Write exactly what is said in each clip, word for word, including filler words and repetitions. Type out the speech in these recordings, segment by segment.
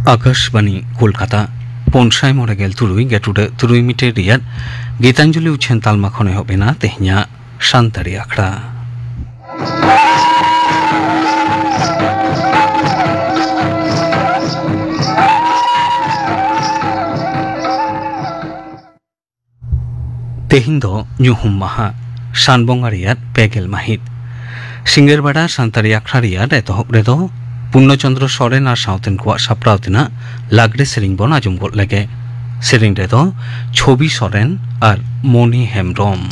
ᱟᱠᱟᱥᱵᱟᱱᱤ ᱠᱳᱞᱠᱟᱛᱟ, ᱯᱩᱱ ᱥᱟᱭ ᱢᱚᱬᱮ ᱜᱮᱞ ᱛᱩᱨᱩᱭ ᱜᱮᱴᱩᱰᱟᱹ ᱛᱩᱨᱩᱭ ᱢᱤᱴᱟᱨ ᱨᱮᱭᱟᱜ ᱜᱤᱛᱟᱧᱡᱚᱞᱤ ᱩᱪᱷᱟᱹᱱ ᱛᱟᱞᱢᱟ ᱠᱷᱚᱱ ᱮᱦᱚᱵ ᱮᱱᱟ ᱛᱮᱦᱮᱧᱟᱜ ᱥᱟᱱᱛᱟᱲᱤ ᱟᱠᱷᱲᱟ᱾ ᱛᱮᱦᱮᱧ ᱫᱚ ᱧᱩᱦᱩᱢ ᱢᱟᱦᱟ, ᱥᱟᱱ ᱵᱚᱸᱜᱟ ᱨᱮᱭᱟᱜ ᱯᱮ ᱜᱮᱞ ᱢᱟᱹᱦᱤᱛ᱾ ᱥᱤᱸᱜᱟᱹᱲ ᱵᱮᱲᱟ ᱥᱟᱱᱛᱟᱲᱤ ᱟᱠᱷᱲᱟ ᱨᱮᱭᱟᱜ ᱮᱛᱚᱦᱚᱵ ᱨᱮᱫᱚ ᱯᱩᱨᱱᱚ ᱪᱚᱸᱫᱽᱨᱚ ᱥᱚᱨᱮᱱ ᱟᱨ ᱥᱟᱶᱛᱮᱱ ᱠᱚᱣᱟᱜ ᱥᱟᱯᱲᱟᱣ ᱛᱮᱱᱟᱜ ᱞᱟᱜᱽᱲᱮ ᱥᱮᱨᱮᱧ ᱵᱚᱱ ᱟᱸᱡᱚᱢ ᱜᱚᱫ ᱞᱮᱜᱮ᱾ ᱥᱮᱨᱮᱧ ᱨᱮᱫᱚ ᱪᱷᱚᱵᱤ ᱥᱚᱨᱮᱱ ᱟᱨ ᱢᱚᱱᱤ ᱦᱮᱢᱵᱽᱨᱚᱢ᱾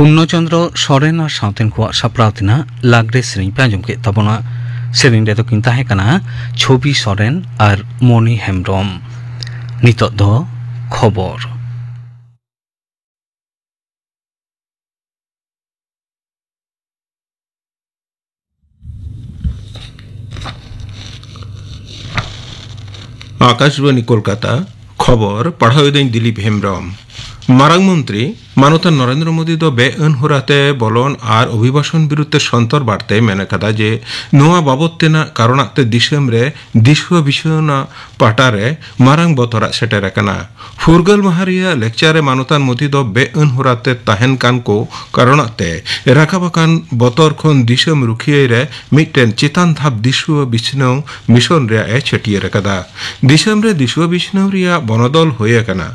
ᱯᱩᱨᱱᱚ ᱪᱚᱸᱫᱽᱨᱚ ᱥᱚᱨᱮᱱ ᱟᱨ ᱥᱟᱶᱛᱮᱱ ᱠᱚᱣᱟᱜ ᱥᱟᱯᱲᱟᱣ ᱛᱮᱱᱟᱜ ᱞᱟᱜᱽᱲᱮ ᱥᱮᱨᱮᱧ ᱯᱮ ᱟᱸᱡᱚᱢ ᱠᱮᱫ ᱛᱟᱵᱚᱱᱟ᱾ ᱥᱮᱨᱮᱧ ᱨᱮᱫᱚ ᱠᱤᱱ ᱛᱟᱦᱮᱸ ᱠᱟᱱᱟ ᱪᱷᱚᱵᱤ ᱥᱚᱨᱮᱱ ᱟᱨ ᱢᱚᱱᱤ ᱦᱮᱢᱵᱽᱨᱚᱢ᱾ ᱱᱤᱛᱚᱜ ᱫᱚ ᱠᱷᱚᱵᱚᱨ᱾ ᱟᱠᱟᱥᱵᱟᱬᱤ ᱠᱳᱞᱠᱟᱛᱟ, ᱠᱷᱚᱵᱚᱨ ᱯᱟᱲᱦᱟᱣ ᱮᱫᱟᱹᱧ ᱫᱤᱞᱤᱯ ᱦᱮᱢᱵᱽᱨᱚᱢ᱾ ᱢᱟᱨᱟᱝ ᱢᱚᱱᱛᱨᱤ ᱢᱟᱱᱚᱛᱟᱱ ᱱᱚᱨᱮᱱᱫᱨᱚ ᱢᱳᱫᱤ ᱫᱚ ᱵᱮᱼᱟᱹᱱ ᱦᱚᱨᱟᱛᱮ ᱵᱚᱞᱚᱱ ᱟᱨ ᱚᱵᱷᱤᱵᱟᱥᱚᱱ ᱵᱤᱨᱩᱫᱷ ᱛᱮ ᱥᱚᱱᱛᱚᱨ ᱵᱟᱨᱛᱮᱭ ᱢᱮᱱ ᱟᱠᱟᱫᱟ ᱡᱮ ᱱᱚᱣᱟ ᱵᱟᱵᱚᱛ ᱛᱮᱱᱟᱜ ᱠᱟᱨᱚᱱᱟᱜ ᱛᱮ ᱫᱤᱥᱚᱢ ᱨᱮ ᱫᱤᱥᱩᱣᱟᱹ ᱵᱤᱪᱷᱱᱟᱹᱣ ᱯᱟᱦᱴᱟ ᱨᱮ ᱢᱟᱨᱟᱝ ᱵᱚᱛᱚᱨᱟᱜ ᱥᱮᱴᱮᱨ ᱟᱠᱟᱱᱟ᱾ ᱯᱷᱩᱨᱜᱟᱹᱞ ᱢᱟᱦᱟ ᱨᱮᱭᱟᱜ ᱞᱮᱠᱪᱟᱨ ᱨᱮ ᱢᱟᱱᱚᱛᱟᱱ ᱢᱳᱫᱤ ᱫᱚ ᱵᱮᱼᱟᱹᱱ ᱦᱚᱨᱟᱛᱮ ᱛᱟᱦᱮᱱ ᱠᱟᱱ ᱠᱚ ᱠᱟᱨᱚᱱᱟᱜ ᱛᱮ ᱨᱟᱠᱟᱵ ᱟᱠᱟᱱ ᱵᱚᱛᱚᱨ ᱠᱷᱚᱱ ᱫᱤᱥᱚᱢ ᱨᱩᱠᱷᱤᱭᱟᱹᱭ ᱨᱮ ᱢᱤᱫᱴᱮᱱ ᱪᱮᱛᱟᱱ ᱫᱷᱟᱯ ᱫᱤᱥᱩᱣᱟᱹ ᱵᱤᱪᱷᱱᱟᱹᱣ ᱢᱤᱥᱚᱱ ᱨᱮᱭᱟᱜ ᱮ ᱪᱷᱟᱹᱴᱭᱟᱹᱨ ᱟᱠᱟᱫᱟ᱾ ᱫᱤᱥᱚᱢ ᱨᱮ ᱫᱤᱥᱩᱣᱟᱹ ᱵᱤᱪᱷᱱᱟᱹᱣ ᱨᱮᱭᱟᱜ ᱵᱚᱱᱚᱫᱚᱞ ᱦᱩᱭ ᱟᱠᱟᱱᱟ᱾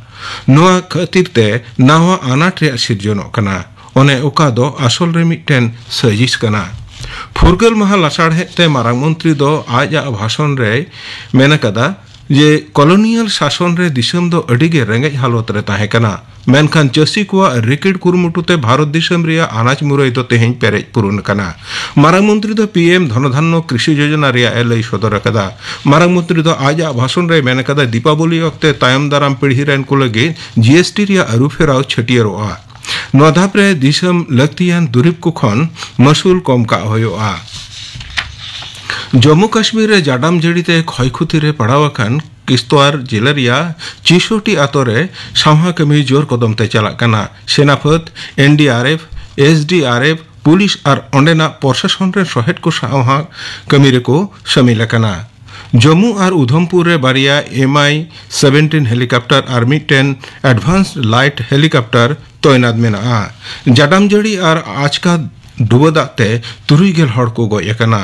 ᱱᱚᱣᱟ ᱠᱷᱟᱹᱛᱤᱨ ᱛᱮ ᱱᱟᱣᱟ ᱟᱱᱟᱴ ᱨᱮᱭᱟᱜ ᱥᱤᱨᱡᱚᱱᱚᱜ ᱠᱟᱱᱟ᱾ ᱚᱱᱮ ᱚᱠᱟ ᱫᱚ ᱟᱥᱚᱞ ᱨᱮ ᱢᱤᱫᱴᱮᱱ ᱥᱟᱹᱡᱤᱥ ᱠᱟᱱᱟ᱾ ᱯᱷᱩᱨᱜᱟᱹᱞ ᱢᱟᱦᱟ ᱞᱟᱥᱟᱲᱦᱮᱫ ᱛᱮ ᱢᱟᱨᱟᱝ ᱢᱚᱱᱛᱨᱤ ᱫᱚ ᱟᱡᱟᱜ ᱵᱷᱟᱥᱚᱱ ᱨᱮᱭ ᱢᱮᱱ ᱟᱠᱟᱫᱟ ᱡᱮ ᱠᱚᱞᱳᱱᱤᱭᱟᱞ ᱥᱟᱥᱚᱱ ᱨᱮ ᱫᱤᱥᱚᱢ ᱫᱚ ᱟᱹᱰᱤ ᱜᱮ ᱨᱮᱸᱜᱮᱡ ᱦᱟᱞᱚᱛ ᱨᱮ ᱛᱟᱦᱮᱸ ᱠᱟᱱᱟ, ᱢᱮᱱᱠᱷᱟᱱ ᱪᱟᱹᱥᱤ ᱠᱚᱣᱟᱜ ᱨᱤᱠᱤᱲ ᱠᱩᱨᱩᱢᱩᱴᱩ ᱛᱮ ᱵᱷᱟᱨᱚᱛ ᱫᱤᱥᱚᱢ ᱨᱮᱭᱟᱜ ᱟᱱᱟᱡ ᱢᱩᱨᱟᱹᱭ ᱫᱚ ᱛᱮᱦᱮᱧ ᱯᱮᱨᱮᱡ ᱯᱩᱨᱩᱱ ᱟᱠᱟᱱᱟ᱾ ᱢᱟᱨᱟᱝ ᱢᱚᱱᱛᱨᱤ ᱫᱚ ᱯᱤ ᱮᱢ ᱫᱷᱚᱱᱚ ᱫᱷᱟᱱᱱᱚ ᱠᱨᱤᱥᱤ ᱡᱳᱡᱚᱱᱟ ᱨᱮᱭᱟᱜ ᱮ ᱞᱟᱹᱭ ᱥᱚᱫᱚᱨ ᱟᱠᱟᱫᱟ᱾ ᱢᱟᱨᱟᱝ ᱢᱚᱱᱛᱨᱤ ᱫᱚ ᱟᱡᱟᱜ ᱵᱷᱟᱥᱚᱱ ᱨᱮᱭ ᱢᱮᱱ ᱟᱠᱟᱫᱟ, ᱫᱤᱯᱟᱵᱚᱞᱤ ᱚᱠᱛᱮ ᱛᱟᱭᱚᱢ ᱫᱟᱨᱟᱢ ᱯᱤᱲᱦᱤ ᱨᱮᱱ ᱠᱚ ᱞᱟᱹᱜᱤᱫ ᱡᱤ ᱮᱥ ᱴᱤ ᱨᱮᱭᱟᱜ ᱟᱹᱨᱩ ᱯᱷᱮᱨᱟᱣ ᱪᱷᱟᱹᱴᱭᱟᱹᱨᱚᱜᱼᱟ᱾ ᱱᱚᱣᱟ ᱫᱷᱟᱯ ᱨᱮ ᱫᱤᱥᱚᱢ ᱞᱟᱹᱠᱛᱤᱭᱟᱱ ᱫᱩᱨᱤᱵᱽ ᱠᱚ ᱠᱷᱚᱱ ᱢᱟᱹᱥᱩᱞ ᱠᱚᱢ ᱠᱟᱜ ᱦᱩᱭᱩᱜᱼᱟ᱾ ᱡᱚᱢᱢᱩ ᱠᱟᱥᱢᱤᱨ ᱨᱮ ᱡᱟᱰᱟᱢ ᱡᱟᱹᱲᱤ ᱛᱮ ᱠᱷᱚᱭ ᱠᱷᱩᱛᱤ ᱨᱮ ᱯᱟᱲᱟᱣ ᱟᱠᱟᱱ ᱠᱤᱥᱛᱣᱟᱨ ᱡᱮᱞᱟ ᱨᱮᱭᱟᱜ ᱪᱤᱥᱳᱴᱤ ᱟᱛᱳ ᱨᱮ ᱥᱟᱶᱦᱟ ᱠᱟᱹᱢᱤ ᱡᱳᱨ ᱠᱚᱫᱚᱢ ᱛᱮ ᱪᱟᱞᱟᱜ ᱠᱟᱱᱟ᱾ ᱥᱮᱱᱟ ᱯᱷᱟᱹᱫ, ᱮᱱ ᱰᱤ R F, S D R F, police ᱟᱨ ᱚᱸᱰᱮᱱᱟᱜ ᱯᱨᱚᱥᱟᱥᱚᱱ ᱨᱮᱱ ᱥᱚᱦᱮᱫ ᱠᱚ ᱥᱟᱶᱦᱟ ᱠᱟᱹᱢᱤ ᱨᱮᱠᱚ ᱥᱟᱹᱢᱤᱞ ᱟᱠᱟᱱᱟ᱾ ᱡᱚᱢᱢᱩ ᱟᱨ ᱩᱫᱷᱚᱢᱯᱩᱨ ᱨᱮ ᱵᱟᱨᱭᱟ ᱮᱢ ᱟᱭ ᱥᱮᱵᱷᱮᱱᱴᱤᱱ ᱦᱮᱞᱤᱠᱟᱯᱴᱟᱨ ᱟᱨ ᱢᱤᱫᱴᱮᱱ ᱮᱰᱵᱷᱟᱱᱥᱰ ᱞᱟᱭᱤᱴ ᱦᱮᱞᱤᱠᱟᱯᱴᱟᱨ ᱛᱚᱭᱱᱟᱛ ᱢᱮᱱᱟᱜᱼᱟ᱾ ᱡᱟᱰᱟᱢ ᱡᱟᱹᱲᱤ ᱟᱨ ᱟᱪᱠᱟ ᱰᱩᱵᱟᱹ ᱫᱟᱜ ᱛᱮ ᱛᱩᱨᱩᱭ ᱜᱮᱞ ᱦᱚᱲ ᱠᱚ ᱜᱚᱡ ᱟᱠᱟᱱᱟ᱾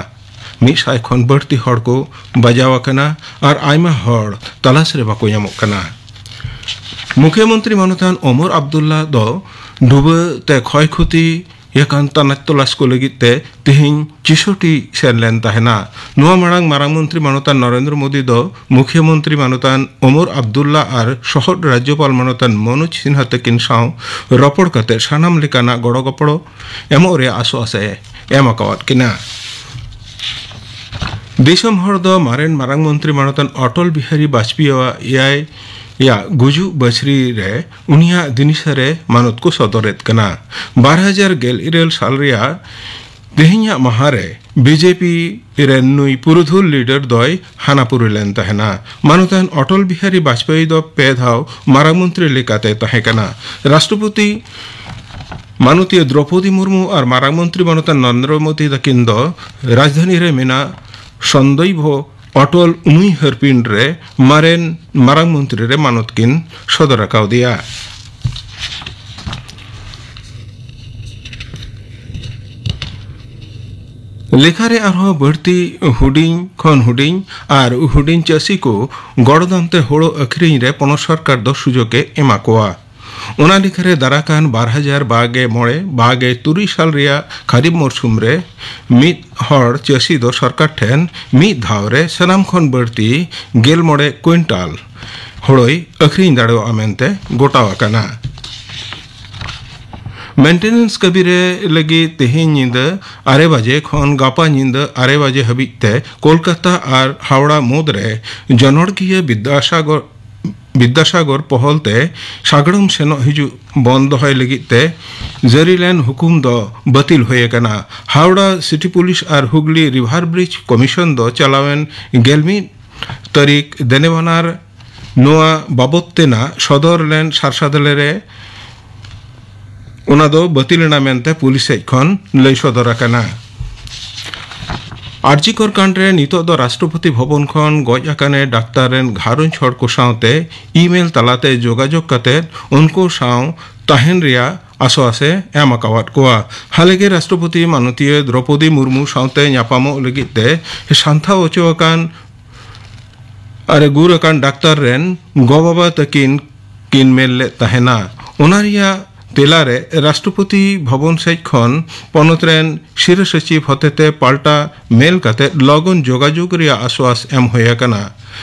ᱢᱤᱫ ᱥᱟᱭ ᱠᱷᱚᱱ ᱵᱟᱹᱲᱛᱤ ᱦᱚᱲ ᱠᱚ ᱵᱟᱡᱟᱣ ᱟᱠᱟᱱᱟ ᱟᱨ ᱟᱭᱢᱟ ᱦᱚᱲ ᱛᱟᱞᱟᱥ ᱨᱮ ᱵᱟᱠᱚ ᱧᱟᱢᱚᱜ ᱠᱟᱱᱟ᱾ ᱢᱩᱠᱷᱭᱚᱢᱚᱱᱛᱨᱤ ᱢᱟᱱᱚᱛᱟᱱ ᱚᱢᱚᱨ ᱟᱵᱫᱩᱞᱞᱟ ᱫᱚ ᱰᱩᱵᱟᱹ ᱛᱮ ᱠᱷᱚᱭ ᱠᱷᱩᱛᱤ ᱟᱠᱟᱱ ᱛᱟᱱᱟᱪ ᱛᱚᱞᱟᱥ ᱠᱚ ᱞᱟᱹᱜᱤᱫ ᱛᱮ ᱛᱮᱦᱮᱧ ᱪᱤᱥᱳᱴᱤ ᱥᱮᱱ ᱞᱮᱱ ᱛᱟᱦᱮᱱᱟ᱾ ᱱᱚᱣᱟ ᱢᱟᱲᱟᱝ ᱢᱟᱨᱟᱝ ᱢᱚᱱᱛᱨᱤ ᱢᱟᱱᱚᱛᱟᱱ ᱱᱚᱨᱮᱱᱫᱨᱚ ᱢᱳᱫᱤ ᱫᱚ ᱢᱩᱠᱷᱭᱟᱹ ᱢᱚᱱᱛᱨᱤ ᱢᱟᱱᱚᱛᱟᱱ ᱚᱢᱚᱨ ᱟᱵᱫᱩᱞᱞᱟ ᱟᱨ ᱥᱚᱦᱚᱫ ᱨᱟᱡᱽᱡᱚᱯᱟᱞ ᱢᱟᱱᱚᱛᱟᱱ ᱢᱚᱱᱳᱡᱽ ᱥᱤᱱᱦᱟ ᱛᱟᱹᱠᱤᱱ ᱥᱟᱶ ᱨᱚᱯᱚᱲ ᱠᱟᱛᱮ ᱥᱟᱱᱟᱢ ᱞᱮᱠᱟᱱᱟᱜ ᱜᱚᱲᱚ ᱜᱚᱯᱚᱲᱚ ᱮᱢᱚᱜ ᱨᱮᱭᱟᱜ ᱟᱥᱚᱜ ᱟᱥᱮ ᱮᱢ ᱟᱠᱟᱣᱟᱫ ᱠᱤᱱᱟ᱾ ᱫᱤᱥᱚᱢ ᱦᱚᱲ ᱫᱚ ᱢᱟᱨᱮᱱ ᱢᱟᱨᱟᱝ ᱢᱚᱱᱛᱨᱤ ᱢᱟᱱᱚᱛᱟᱱ ᱚᱴᱚᱞ ᱵᱤᱦᱟᱨᱤ ᱵᱟᱡᱽᱯᱮᱭᱤᱭᱟᱜ ᱮᱭᱟᱭ ᱭᱟᱜ ᱜᱩᱡᱩᱜ ᱵᱟᱹᱪᱷᱨᱤ ᱨᱮ ᱩᱱᱤᱭᱟᱜ ᱫᱤᱱᱤᱥᱟᱹ ᱨᱮ ᱢᱟᱱᱚᱛ ᱠᱚ ᱥᱚᱫᱚᱨᱮᱫ ᱠᱟᱱᱟ᱾ ᱵᱟᱨ ᱦᱟᱡᱟᱨ ᱜᱮᱞ ᱤᱨᱟᱹᱞ ᱥᱟᱞ ᱨᱮᱭᱟᱜ ᱛᱮᱦᱮᱧᱟᱜ ᱢᱟᱦᱟ ᱨᱮ ᱵᱤᱡᱮᱯᱤ ᱨᱮᱱ ᱱᱩᱭ ᱯᱩᱨᱩᱫᱷᱩᱞ ᱞᱤᱰᱟᱨ ᱫᱚᱭ ᱦᱟᱱᱟᱯᱩᱨᱤ ᱞᱮᱱ ᱛᱟᱦᱮᱱᱟ᱾ ᱢᱟᱱᱚᱛᱟᱱ ᱚᱴᱚᱞ ᱵᱤᱦᱟᱨᱤ ᱵᱟᱡᱽᱯᱮᱭᱤ ᱫᱚ ᱯᱮ ᱫᱷᱟᱣ ᱢᱟᱨᱟᱝ ᱢᱚᱱᱛᱨᱤ ᱞᱮᱠᱟᱛᱮ ᱛᱟᱦᱮᱸ ᱠᱟᱱᱟ᱾ ᱨᱟᱥᱴᱨᱚᱯᱚᱛᱤ ᱢᱟᱱᱚᱛᱤᱭᱟᱹ ᱫᱨᱚᱯᱚᱫᱤ ᱢᱩᱨᱢᱩ ᱟᱨ ᱢᱟᱨᱟᱝ ᱢᱚᱱᱛᱨᱤ ᱢᱟᱱᱚᱛᱟᱱ ᱱᱚᱨᱮᱱᱫᱨᱚ ᱢᱳᱫᱤ ᱛᱟᱹᱠᱤᱱ ᱫᱚ ᱨᱟᱡᱽᱫᱷᱟᱱᱤ ᱨᱮ ᱢᱮᱱᱟᱜ ᱥᱚᱱᱫᱚᱭᱵᱷᱚ ᱚᱴᱚᱞ ᱩᱢᱩᱭᱦᱟᱹᱨ ᱯᱤᱱᱰ ᱨᱮ ᱢᱟᱨᱮᱱ ᱢᱟᱨᱟᱝ ᱢᱚᱱᱛᱨᱤ ᱨᱮ ᱢᱟᱱᱚᱛ ᱠᱤᱱ ᱥᱚᱫᱚᱨ ᱟᱠᱟᱣᱫᱮᱭᱟ᱾ ᱞᱮᱠᱷᱟ ᱨᱮ ᱟᱨᱦᱚᱸ ᱵᱟᱹᱲᱛᱤ ᱦᱩᱰᱤᱧ ᱠᱷᱚᱱ ᱦᱩᱰᱤᱧ ᱟᱨ ᱦᱩᱰᱤᱧ ᱪᱟᱹᱥᱤ ᱠᱚ ᱜᱚᱲᱚ ᱫᱟᱢ ᱛᱮ ᱦᱳᱲᱳ ᱟᱹᱠᱷᱨᱤᱧ ᱨᱮ ᱯᱚᱱᱚᱛ ᱥᱚᱨᱠᱟᱨ ᱫᱚ ᱥᱩᱡᱳᱜᱽ ᱮ ᱮᱢᱟ ᱠᱚᱣᱟ᱾ ᱚᱱᱟ ᱞᱮᱠᱷᱟ ᱨᱮ ᱫᱟᱨᱟᱠᱟᱱ ᱵᱟᱨ ᱦᱟᱡᱟᱨ ᱵᱟᱜᱮ ᱢᱚᱬᱮ ᱵᱟᱜᱮ ᱛᱩᱨᱩᱭ ᱥᱟᱞ ᱨᱮᱭᱟᱜ ᱠᱷᱟᱨᱤᱯ ᱢᱚᱨᱥᱩᱢ ᱨᱮ ᱢᱤᱫ ᱦᱚᱲ ᱪᱟᱹᱥᱤ ᱫᱚ ᱥᱚᱨᱠᱟᱨ ᱴᱷᱮᱱ ᱢᱤᱫ ᱫᱷᱟᱣ ᱨᱮ ᱥᱟᱱᱟᱢ ᱠᱷᱚᱱ ᱵᱟᱹᱲᱛᱤ ᱜᱮᱞ ᱢᱚᱬᱮ ᱠᱩᱭᱤᱱᱴᱟᱞ ᱦᱳᱲᱳᱭ ᱟᱹᱠᱷᱨᱤᱧ ᱫᱟᱲᱮᱭᱟᱜᱼᱟ ᱢᱮᱱᱛᱮ ᱜᱚᱴᱟᱣ ᱟᱠᱟᱱᱟ᱾ ᱢᱮᱱᱴᱮᱱᱮᱱᱥ ᱠᱟᱹᱢᱤ ᱨᱮ ᱞᱟᱹᱜᱤᱫ ᱛᱮᱦᱮᱧ ᱧᱤᱫᱟᱹ ᱟᱨᱮ ᱵᱟᱡᱮ ᱠᱷᱚᱱ ᱜᱟᱯᱟ ᱧᱤᱫᱟᱹ ᱟᱨᱮ ᱵᱟᱡᱮ ᱦᱟᱹᱵᱤᱡ ᱛᱮ ᱠᱳᱞᱠᱟᱛᱟ ᱟᱨ ᱦᱟᱣᱲᱟ ᱢᱩᱫᱽ ᱨᱮ ᱡᱚᱱᱚᱲᱠᱤᱭᱟᱹ ᱵᱤᱫᱽᱫᱟᱥᱟᱜᱚᱨ ᱵᱤᱫᱽᱫᱟᱥᱟᱜᱚᱨ ᱯᱚᱦᱚᱞ ᱛᱮ ᱥᱟᱜᱟᱲᱚᱢ ᱥᱮᱱᱚᱜ ᱦᱤᱡᱩᱜ ᱵᱚᱱᱫ ᱫᱚᱦᱚᱭ ᱞᱟᱹᱜᱤᱫ ᱛᱮ ᱡᱟᱹᱨᱤ ᱞᱮᱱ ᱦᱩᱠᱩᱢ ᱫᱚ ᱵᱟᱹᱛᱤᱞ ᱦᱩᱭ ᱟᱠᱟᱱᱟ᱾ ᱦᱟᱣᱲᱟ ᱥᱤᱴᱤ ᱯᱩᱞᱤᱥ ᱟᱨ ᱦᱩᱜᱽᱞᱤ ᱨᱤᱵᱷᱟᱨ ᱵᱨᱤᱡᱽ ᱠᱚᱢᱤᱥᱚᱱ ᱫᱚ ᱪᱟᱞᱟᱣᱮᱱ ᱜᱮᱞ ᱢᱤᱫ ᱛᱟᱹᱨᱤᱠᱷ ᱫᱮᱱᱮᱵᱟᱱᱟᱨ ᱱᱚᱣᱟ ᱵᱟᱵᱚᱛ ᱛᱮᱱᱟᱜ ᱥᱚᱫᱚᱨ ᱞᱮᱱ ᱥᱟᱨᱥᱟᱫᱞᱮ ᱨᱮ ᱚᱱᱟ ᱫᱚ ᱵᱟᱹᱛᱤᱞ ᱮᱱᱟ ᱢᱮᱱᱛᱮ ᱯᱩᱞᱤᱥ ᱥᱮᱫ ᱠᱷᱚᱱ ᱞᱟᱹᱭ ᱥᱚᱫᱚᱨ ᱟᱠᱟᱱᱟ᱾ ᱟᱨᱡᱤᱠᱚᱨ ᱠᱟᱱᱰ ᱨᱮ ᱱᱤᱛᱚᱜ ᱫᱚ ᱨᱟᱥᱴᱨᱚᱯᱚᱛᱤ ᱵᱷᱚᱵᱚᱱ ᱠᱷᱚᱱ ᱜᱚᱡ ᱟᱠᱟᱱᱮ ᱰᱟᱠᱛᱟᱨ ᱨᱮᱱ ᱜᱷᱟᱨᱚᱸᱡᱽ ᱦᱚᱲ ᱠᱚ ᱥᱟᱶᱛᱮ ᱤᱢᱮᱞ ᱛᱟᱞᱟᱛᱮ ᱡᱳᱜᱟᱡᱳᱜᱽ ᱠᱟᱛᱮ ᱩᱱᱠᱩ ᱥᱟᱶ ᱛᱟᱦᱮᱱ ᱨᱮᱭᱟᱜ ᱟᱥᱣᱟᱥᱮ ᱮᱢ ᱟᱠᱟᱣᱟᱫ ᱠᱚᱣᱟ᱾ ᱦᱟᱞᱮᱜᱮ ᱨᱟᱥᱴᱨᱚᱯᱚᱛᱤ ᱢᱟᱱᱚᱛᱤᱭᱟᱹ ᱫᱨᱚᱯᱚᱫᱤ ᱢᱩᱨᱢᱩ ᱥᱟᱶᱛᱮ ᱧᱟᱯᱟᱢᱚᱜ ᱞᱟᱹᱜᱤᱫ ᱛᱮ ᱥᱟᱱᱛᱷᱟ ᱚᱪᱚ ᱟᱠᱟᱱ ᱟᱨᱮ ᱜᱩᱨ ᱟᱠᱟᱱ ᱰᱟᱠᱛᱟᱨ ᱨᱮᱱ ᱜᱚ-ᱵᱟᱵᱟ ᱛᱟᱹᱠᱤᱱ ᱠᱤᱱ ᱢᱮᱱ ᱞᱮᱫ ᱛᱟᱦᱮᱱᱟ᱾ ᱚᱱᱟ ᱨᱮᱭᱟᱜ ᱛᱮᱞᱟᱨᱮ ᱨᱟᱥᱴᱨᱚᱯᱚᱛᱤ ᱵᱷᱚᱵᱚᱱ ᱥᱮᱡ ᱠᱷᱚᱱ ᱯᱚᱱᱚᱛ ᱨᱮᱱ ᱥᱤᱨᱟᱹ ᱥᱚᱪᱤᱵᱽ ᱦᱚᱛᱮᱛᱮ ᱯᱟᱞᱴᱟ ᱢᱮᱞ ᱠᱟᱛᱮ ᱞᱚᱜᱚᱱ ᱡᱳᱜᱟᱡᱳᱜᱽ ᱨᱮᱭᱟᱜ ᱟᱥᱣᱟᱥ ᱮᱢ ᱦᱩᱭ ᱟᱠᱟᱱᱟ᱾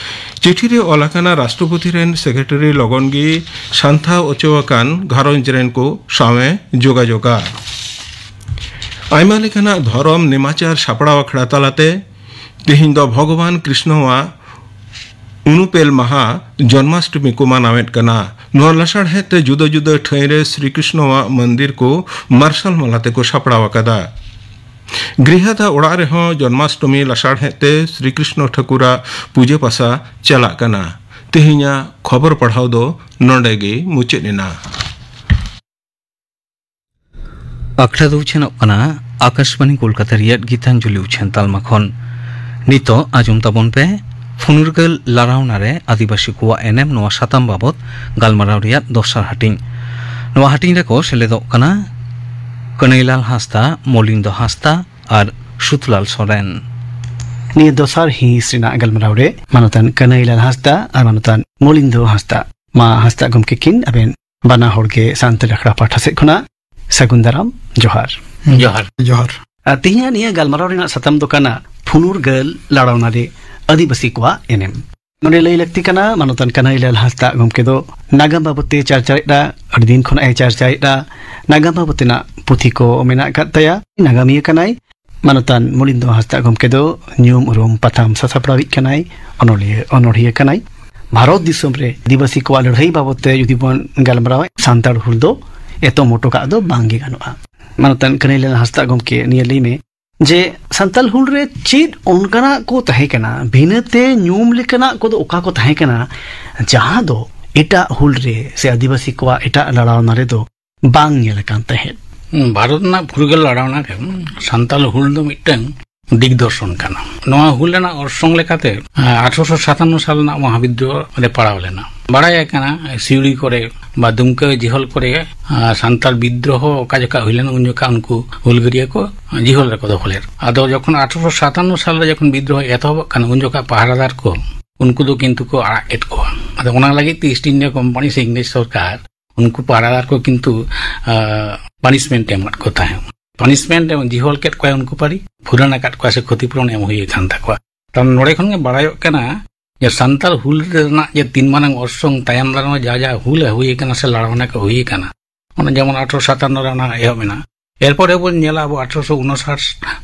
ᱪᱤᱴᱷᱤ ᱨᱮ ᱚᱞ ᱟᱠᱟᱱᱟ, ᱨᱟᱥᱴᱨᱚᱯᱚᱛᱤ ᱨᱮᱱ ᱥᱮᱠᱨᱮᱴᱟᱨᱤ ᱞᱚᱜᱚᱱ ᱜᱮ ᱥᱟᱱᱛᱷᱟ ᱚᱪᱚ ᱟᱠᱟᱱ ᱜᱷᱟᱨᱚᱸᱡᱽ ᱨᱮᱱ ᱠᱚ ᱥᱟᱶᱮ ᱡᱳᱜᱟᱡᱳᱜᱟ᱾ ᱟᱭᱢᱟ ᱞᱮᱠᱟᱱᱟᱜ ᱫᱷᱚᱨᱚᱢ ᱱᱮᱢᱟᱪᱟᱨ ᱥᱟᱯᱲᱟᱣ ᱟᱠᱷᱲᱟ ᱛᱟᱞᱟᱛᱮ ᱛᱮᱦᱮᱧ ᱫᱚ ᱵᱷᱚᱜᱚᱵᱟᱱ ᱠᱨᱤᱥᱱᱚᱣᱟᱜ ᱩᱱᱩᱯᱮᱞ ᱢᱟᱦᱟ ᱡᱚᱱᱢᱟᱥᱴᱚᱢᱤ ᱠᱚ ᱢᱟᱱᱟᱣᱮᱫ ᱠᱟᱱᱟ᱾ ᱱᱚᱣᱟ ᱞᱟᱥᱟᱲᱦᱮᱫ ᱛᱮ ᱡᱩᱫᱟᱹ ᱡᱩᱫᱟᱹ ᱴᱷᱟᱹᱭ ᱨᱮ ᱥᱨᱤ ᱠᱨᱤᱥᱱᱚᱣᱟᱜ ᱢᱚᱱᱫᱤᱨ ᱠᱚ ᱢᱟᱨᱥᱟᱞ ᱢᱟᱞᱟ ᱛᱮᱠᱚ ᱥᱟᱯᱲᱟᱣ ᱟᱠᱟᱫᱟ᱾ ᱜᱨᱤᱦᱟᱫᱟ ᱚᱲᱟᱜ ᱨᱮᱦᱚᱸ ᱡᱚᱱᱢᱟᱥᱴᱚᱢᱤ ᱞᱟᱥᱟᱲᱦᱮᱫ ᱛᱮ ᱥᱨᱤ ᱠᱨᱤᱥᱱᱚ ᱴᱷᱟᱹᱠᱩᱨᱟᱜ ᱯᱩᱡᱟᱹ ᱯᱟᱥᱟ ᱪᱟᱞᱟᱜ ᱠᱟᱱᱟ᱾ ᱛᱮᱦᱮᱧᱟᱜ ᱠᱷᱚᱵᱚᱨ ᱯᱟᱲᱦᱟᱣ ᱫᱚ ᱱᱚᱰᱮ ᱜᱮ ᱢᱩᱪᱟᱹᱫ ᱮᱱᱟ᱾ ᱟᱠᱷᱲᱟ ᱫᱚ ᱩᱪᱷᱟᱹᱱᱚᱜ ᱠᱟᱱᱟ ᱟᱠᱟᱥᱵᱟᱱᱤ ᱠᱳᱞᱠᱟᱛᱟ ᱨᱮᱭᱟᱜ ᱜᱤᱛᱟᱧᱡᱚᱞᱤ ᱩᱪᱷᱟᱹᱱ ᱛᱟᱞᱢᱟ ᱠᱷᱚᱱ᱾ ᱱᱤᱛᱚᱜ ᱟᱸᱡᱚᱢ ᱛᱟᱵᱚᱱ ᱯᱮ ᱯᱷᱩᱱᱩᱨᱜᱟᱹᱞ ᱞᱟᱲᱟᱣᱱᱟ ᱨᱮ ᱟᱹᱫᱤᱵᱟᱹᱥᱤ ᱠᱚᱣᱟᱜ ᱮᱱᱮᱢ ᱱᱚᱣᱟ ᱥᱟᱛᱟᱢ ᱵᱟᱵᱚᱛ ᱜᱟᱞᱢᱟᱨᱟᱣ ᱨᱮᱭᱟᱜ ᱫᱚᱥᱟᱨ ᱦᱟᱹᱴᱤᱧ᱾ ᱱᱚᱣᱟ ᱦᱟᱹᱴᱤᱧ ᱨᱮᱠᱚ ᱥᱮᱞᱮᱫᱚᱜ ᱠᱟᱱᱟ ᱠᱟᱹᱱᱟᱹᱭᱞᱟᱞ ᱦᱟᱸᱥᱫᱟ, ᱢᱚᱞᱤᱱᱫᱚ ᱦᱟᱸᱥᱫᱟ ᱟᱨ ᱥᱩᱛᱞᱟᱞ ᱥᱚᱨᱮᱱ᱾ ᱱᱤᱭᱟᱹ ᱫᱚᱥᱟᱨ ᱦᱤᱸᱥ ᱨᱮᱱᱟᱜ ᱜᱟᱞᱢᱟᱨᱟᱣ ᱨᱮ ᱢᱟᱱᱚᱛᱟᱱ ᱠᱟᱹᱱᱟᱹᱭᱞᱟᱞ ᱦᱟᱸᱥᱫᱟ ᱟᱨ ᱢᱟᱱᱚᱛᱟᱱ ᱢᱚᱞᱤᱱᱫᱚ ᱦᱟᱸᱥᱫᱟ, ᱢᱟ ᱦᱟᱸᱥᱫᱟ ᱜᱚᱢᱠᱮ ᱠᱤᱱ ᱟᱵᱮᱱ ᱵᱟᱱᱟ ᱦᱚᱲ ᱜᱮ ᱥᱟᱱᱛᱟᱲᱤ ᱟᱠᱷᱲᱟ ᱯᱟᱦᱴᱟ ᱥᱮᱫ ᱠᱷᱚᱱᱟᱜ ᱥᱟᱹᱜᱩᱱ ᱫᱟᱨᱟᱢ, ᱡᱚᱦᱟᱨ᱾ ᱡᱚᱦᱟᱨ᱾ ᱡᱚᱦᱟᱨ᱾ ᱟᱨ ᱛᱮᱦᱮᱧᱟᱜ ᱱᱤᱭᱟᱹ ᱜᱟᱞᱢᱟᱨᱟᱣ ᱨᱮᱱᱟᱜ ᱥᱟᱛᱟᱢ ᱫᱚ ᱠᱟᱱᱟ ᱯᱷᱩᱱᱩᱨ ᱜᱟᱹᱞ ᱞᱟᱲᱟᱣᱱᱟ ᱨᱮ ᱟᱹᱫᱤᱵᱟᱹᱥᱤ ᱠᱚᱣᱟᱜ ᱮᱱᱮᱢ᱾ ᱱᱚᱰᱮ ᱞᱟᱹᱭ ᱞᱟᱹᱠᱛᱤ ᱠᱟᱱᱟ, ᱢᱟᱱᱚᱛᱟᱱ ᱠᱟᱱᱦᱟᱭᱞᱟᱞ ᱦᱟᱸᱥᱫᱟᱜ ᱜᱚᱢᱠᱮ ᱫᱚ ᱱᱟᱜᱟᱢ ᱵᱟᱵᱚᱫ ᱛᱮ ᱪᱟᱨᱪᱟᱭᱮᱫᱼᱟ, ᱟᱹᱰᱤ ᱫᱤᱱ ᱠᱷᱚᱱᱟᱜ ᱮ ᱪᱟᱨᱪᱟᱭᱮᱫᱼᱟ᱾ ᱱᱟᱜᱟᱢ ᱵᱟᱵᱚᱫ ᱛᱮᱱᱟᱜ ᱯᱩᱛᱷᱤ ᱠᱚ ᱢᱮᱱᱟᱜ ᱟᱠᱟᱫ ᱛᱟᱭᱟ᱾ ᱱᱟᱜᱟᱢᱤᱭᱟᱹ ᱠᱟᱱᱟᱭ᱾ ᱢᱟᱱᱚᱛᱟᱱ ᱢᱚᱞᱤᱱᱫᱚ ᱦᱟᱸᱥᱫᱟᱜ ᱜᱚᱢᱠᱮ ᱫᱚ ᱧᱩᱢ ᱩᱨᱩᱢ ᱯᱟᱛᱷᱟᱢ ᱥᱟᱥᱟᱯᱲᱟᱣᱤᱡ ᱠᱟᱱᱟᱭ, ᱚᱱᱚᱞᱤᱭᱟᱹ, ᱚᱱᱚᱲᱦᱤᱭᱟᱹ ᱠᱟᱱᱟᱭ᱾ ᱵᱷᱟᱨᱚᱛ ᱫᱤᱥᱚᱢ ᱨᱮ ᱟᱹᱫᱤᱵᱟᱹᱥᱤ ᱠᱚᱣᱟᱜ ᱞᱟᱹᱲᱦᱟᱹᱭ ᱵᱟᱵᱚᱫ ᱛᱮ ᱡᱩᱫᱤ ᱵᱚᱱ ᱜᱟᱞᱢᱟᱨᱟᱣᱟ, ᱥᱟᱱᱛᱟᱲ ᱦᱩᱞ ᱫᱚ ᱮᱛᱚᱢ ᱚᱴᱚ ᱠᱟᱜ ᱫᱚ ᱵᱟᱝ ᱜᱮ ᱜᱟᱱᱚᱜᱼᱟ᱾ ᱢᱟᱱᱚᱛᱟᱱ ᱠᱟᱹᱱᱟᱹᱭᱞᱟᱞ ᱦᱟᱸᱥᱫᱟᱜ ᱜᱚᱢᱠᱮ, ᱱᱤᱭᱟᱹ ᱞᱟᱹᱭ ᱢᱮ ᱡᱮ ᱥᱟᱱᱛᱟᱲ ᱦᱩᱞ ᱨᱮ ᱪᱮᱫ ᱚᱱᱠᱟᱱᱟᱜ ᱠᱚ ᱛᱟᱦᱮᱸ ᱠᱟᱱᱟ, ᱵᱷᱤᱱᱟᱹᱛᱮ ᱧᱩᱢ ᱞᱮᱠᱟᱱᱟᱜ ᱠᱚᱫᱚ ᱚᱠᱟ ᱠᱚ ᱛᱟᱦᱮᱸ ᱠᱟᱱᱟ, ᱡᱟᱦᱟᱸ ᱫᱚ ᱮᱴᱟᱜ ᱦᱩᱞ ᱨᱮ ᱥᱮ ᱟᱹᱫᱤᱵᱟᱹᱥᱤ ᱠᱚᱣᱟᱜ ᱮᱴᱟᱜ ᱞᱟᱲᱟᱣᱱᱟ ᱨᱮᱫᱚ ᱵᱟᱝ ᱧᱮᱞ ᱟᱠᱟᱱ ᱛᱟᱦᱮᱸᱫ? ᱦᱩᱸ, ᱵᱷᱟᱨᱚᱛ ᱨᱮᱱᱟᱜ ᱯᱷᱩᱨᱜᱟᱹᱞ ᱞᱟᱲᱟᱣᱱᱟ ᱨᱮ, ᱦᱩᱸ, ᱥᱟᱱᱛᱟᱲ ᱦᱩᱞ ᱫᱚ ᱢᱤᱫᱴᱟᱝ ᱫᱤᱜᱽᱫᱚᱨᱥᱚᱱ ᱠᱟᱱᱟ᱾ ᱱᱚᱣᱟ ᱦᱩᱞ ᱨᱮᱱᱟᱜ ᱚᱨᱥᱚᱝ ᱞᱮᱠᱟᱛᱮ, ᱟᱸ, ᱟᱴᱷᱨᱚᱥᱚ ᱥᱟᱛᱟᱱᱱᱚ ᱥᱟᱞ ᱨᱮᱱᱟᱜ ᱢᱚᱦᱟᱵᱤᱫᱽᱫᱨᱳᱦᱚ ᱨᱮ ᱯᱟᱲᱟᱣ ᱞᱮᱱᱟ᱾ ᱵᱟᱲᱟᱭ ᱟᱠᱟᱱᱟ, ᱥᱤᱣᱲᱤ ᱠᱚᱨᱮ ᱵᱟ ᱫᱩᱢᱠᱟᱹ ᱡᱤᱦᱚᱞ ᱠᱚᱨᱮ, ᱟᱸ, ᱥᱟᱱᱛᱟᱲ ᱵᱤᱫᱽᱫᱨᱳᱦᱚ ᱚᱠᱟ ᱡᱚᱠᱷᱟ ᱦᱩᱭ ᱞᱮᱱᱟ, ᱩᱱ ᱡᱚᱠᱷᱟ ᱩᱱᱠᱩ ᱦᱩᱞᱜᱟᱹᱨᱤᱭᱟᱹ ᱠᱚ ᱡᱤᱦᱚᱞ ᱨᱮᱠᱚ ᱫᱚᱦᱚ ᱞᱮᱫ᱾ ᱟᱫᱚ ᱡᱚᱠᱷᱚᱱ ᱟᱴᱷᱨᱚᱥᱚ ᱥᱟᱛᱟᱱᱱᱚ ᱥᱟᱞ ᱨᱮ ᱡᱚᱠᱷᱚᱱ ᱵᱤᱫᱽᱫᱨᱳᱦᱚ ᱮᱛᱚᱦᱚᱵᱚᱜ ᱠᱟᱱᱟ, ᱩᱱ ᱡᱚᱠᱷᱟ ᱯᱟᱦᱟᱨᱟᱫᱟᱨ ᱠᱚ, ᱩᱱᱠᱩ ᱫᱚ ᱠᱤᱱᱛᱩ ᱠᱚ ᱟᱲᱟᱜ ᱠᱮᱫ ᱠᱚᱣᱟ᱾ ᱟᱫᱚ ᱚᱱᱟ ᱞᱟᱹᱜᱤᱫ ᱛᱮ ᱤᱥᱴ ᱤᱱᱰᱤᱭᱟ ᱠᱳᱢᱯᱟᱱᱤ ᱥᱮ ᱤᱝᱨᱮᱡᱽ ᱥᱚᱨᱠᱟᱨ ᱩᱱᱠᱩ ᱯᱟᱦᱟᱨᱟᱫᱟᱨ ᱠᱚ ᱠᱤᱱᱛᱩ ᱯᱟᱱᱤᱥᱢᱮᱱᱴ ᱮᱢᱟᱫ ᱠᱚ ᱛᱟᱦᱮᱸᱫ᱾ ᱯᱟᱱᱤᱥᱢᱮᱱᱴ ᱮᱢ ᱡᱤᱦᱚᱞ ᱠᱮᱫ ᱠᱚᱣᱟ ᱩᱱᱠᱩ ᱯᱟᱹᱨᱤ, ᱯᱷᱩᱨᱟᱹᱱ ᱟᱠᱟᱫ ᱠᱚᱣᱟ ᱥᱮ ᱠᱷᱚᱛᱤᱯᱩᱨᱚᱱ ᱮᱢ ᱦᱩᱭ ᱟᱠᱟᱱ ᱛᱟᱠᱚᱣᱟ᱾ ᱛᱟᱦᱞᱮ ᱱᱚᱰᱮ ᱠᱷᱚᱱ ᱜᱮ ᱵᱟᱲᱟᱭᱚᱜ ᱠᱟᱱᱟ ᱡᱮ ᱥᱟᱱᱛᱟᱲ ᱦᱩᱞ ᱨᱮᱱᱟᱜ ᱡᱮ ᱛᱤᱱ ᱢᱟᱨᱟᱝ ᱚᱨᱥᱚᱝ ᱛᱟᱭᱚᱢ ᱫᱟᱨᱟᱢ ᱡᱟ ᱡᱟ ᱦᱩᱞ ᱦᱩᱭ ᱟᱠᱟᱱᱟ ᱥᱮ ᱞᱟᱲᱟᱣᱱᱟ ᱠᱚ ᱦᱩᱭ ᱟᱠᱟᱱᱟ, ᱚᱱᱟ ᱡᱮᱢᱚᱱ ᱟᱴᱷᱨᱚᱥᱚ ᱥᱟᱛᱟᱱᱱᱚ ᱨᱮ ᱚᱱᱟ ᱮᱦᱚᱵ ᱮᱱᱟ, ᱮᱨᱯᱚᱨᱮ ᱵᱚᱱ ᱧᱮᱞᱟ ᱟᱵᱚ ᱟᱴᱷᱨᱚᱥᱚ ᱩᱱᱚᱥᱟᱴ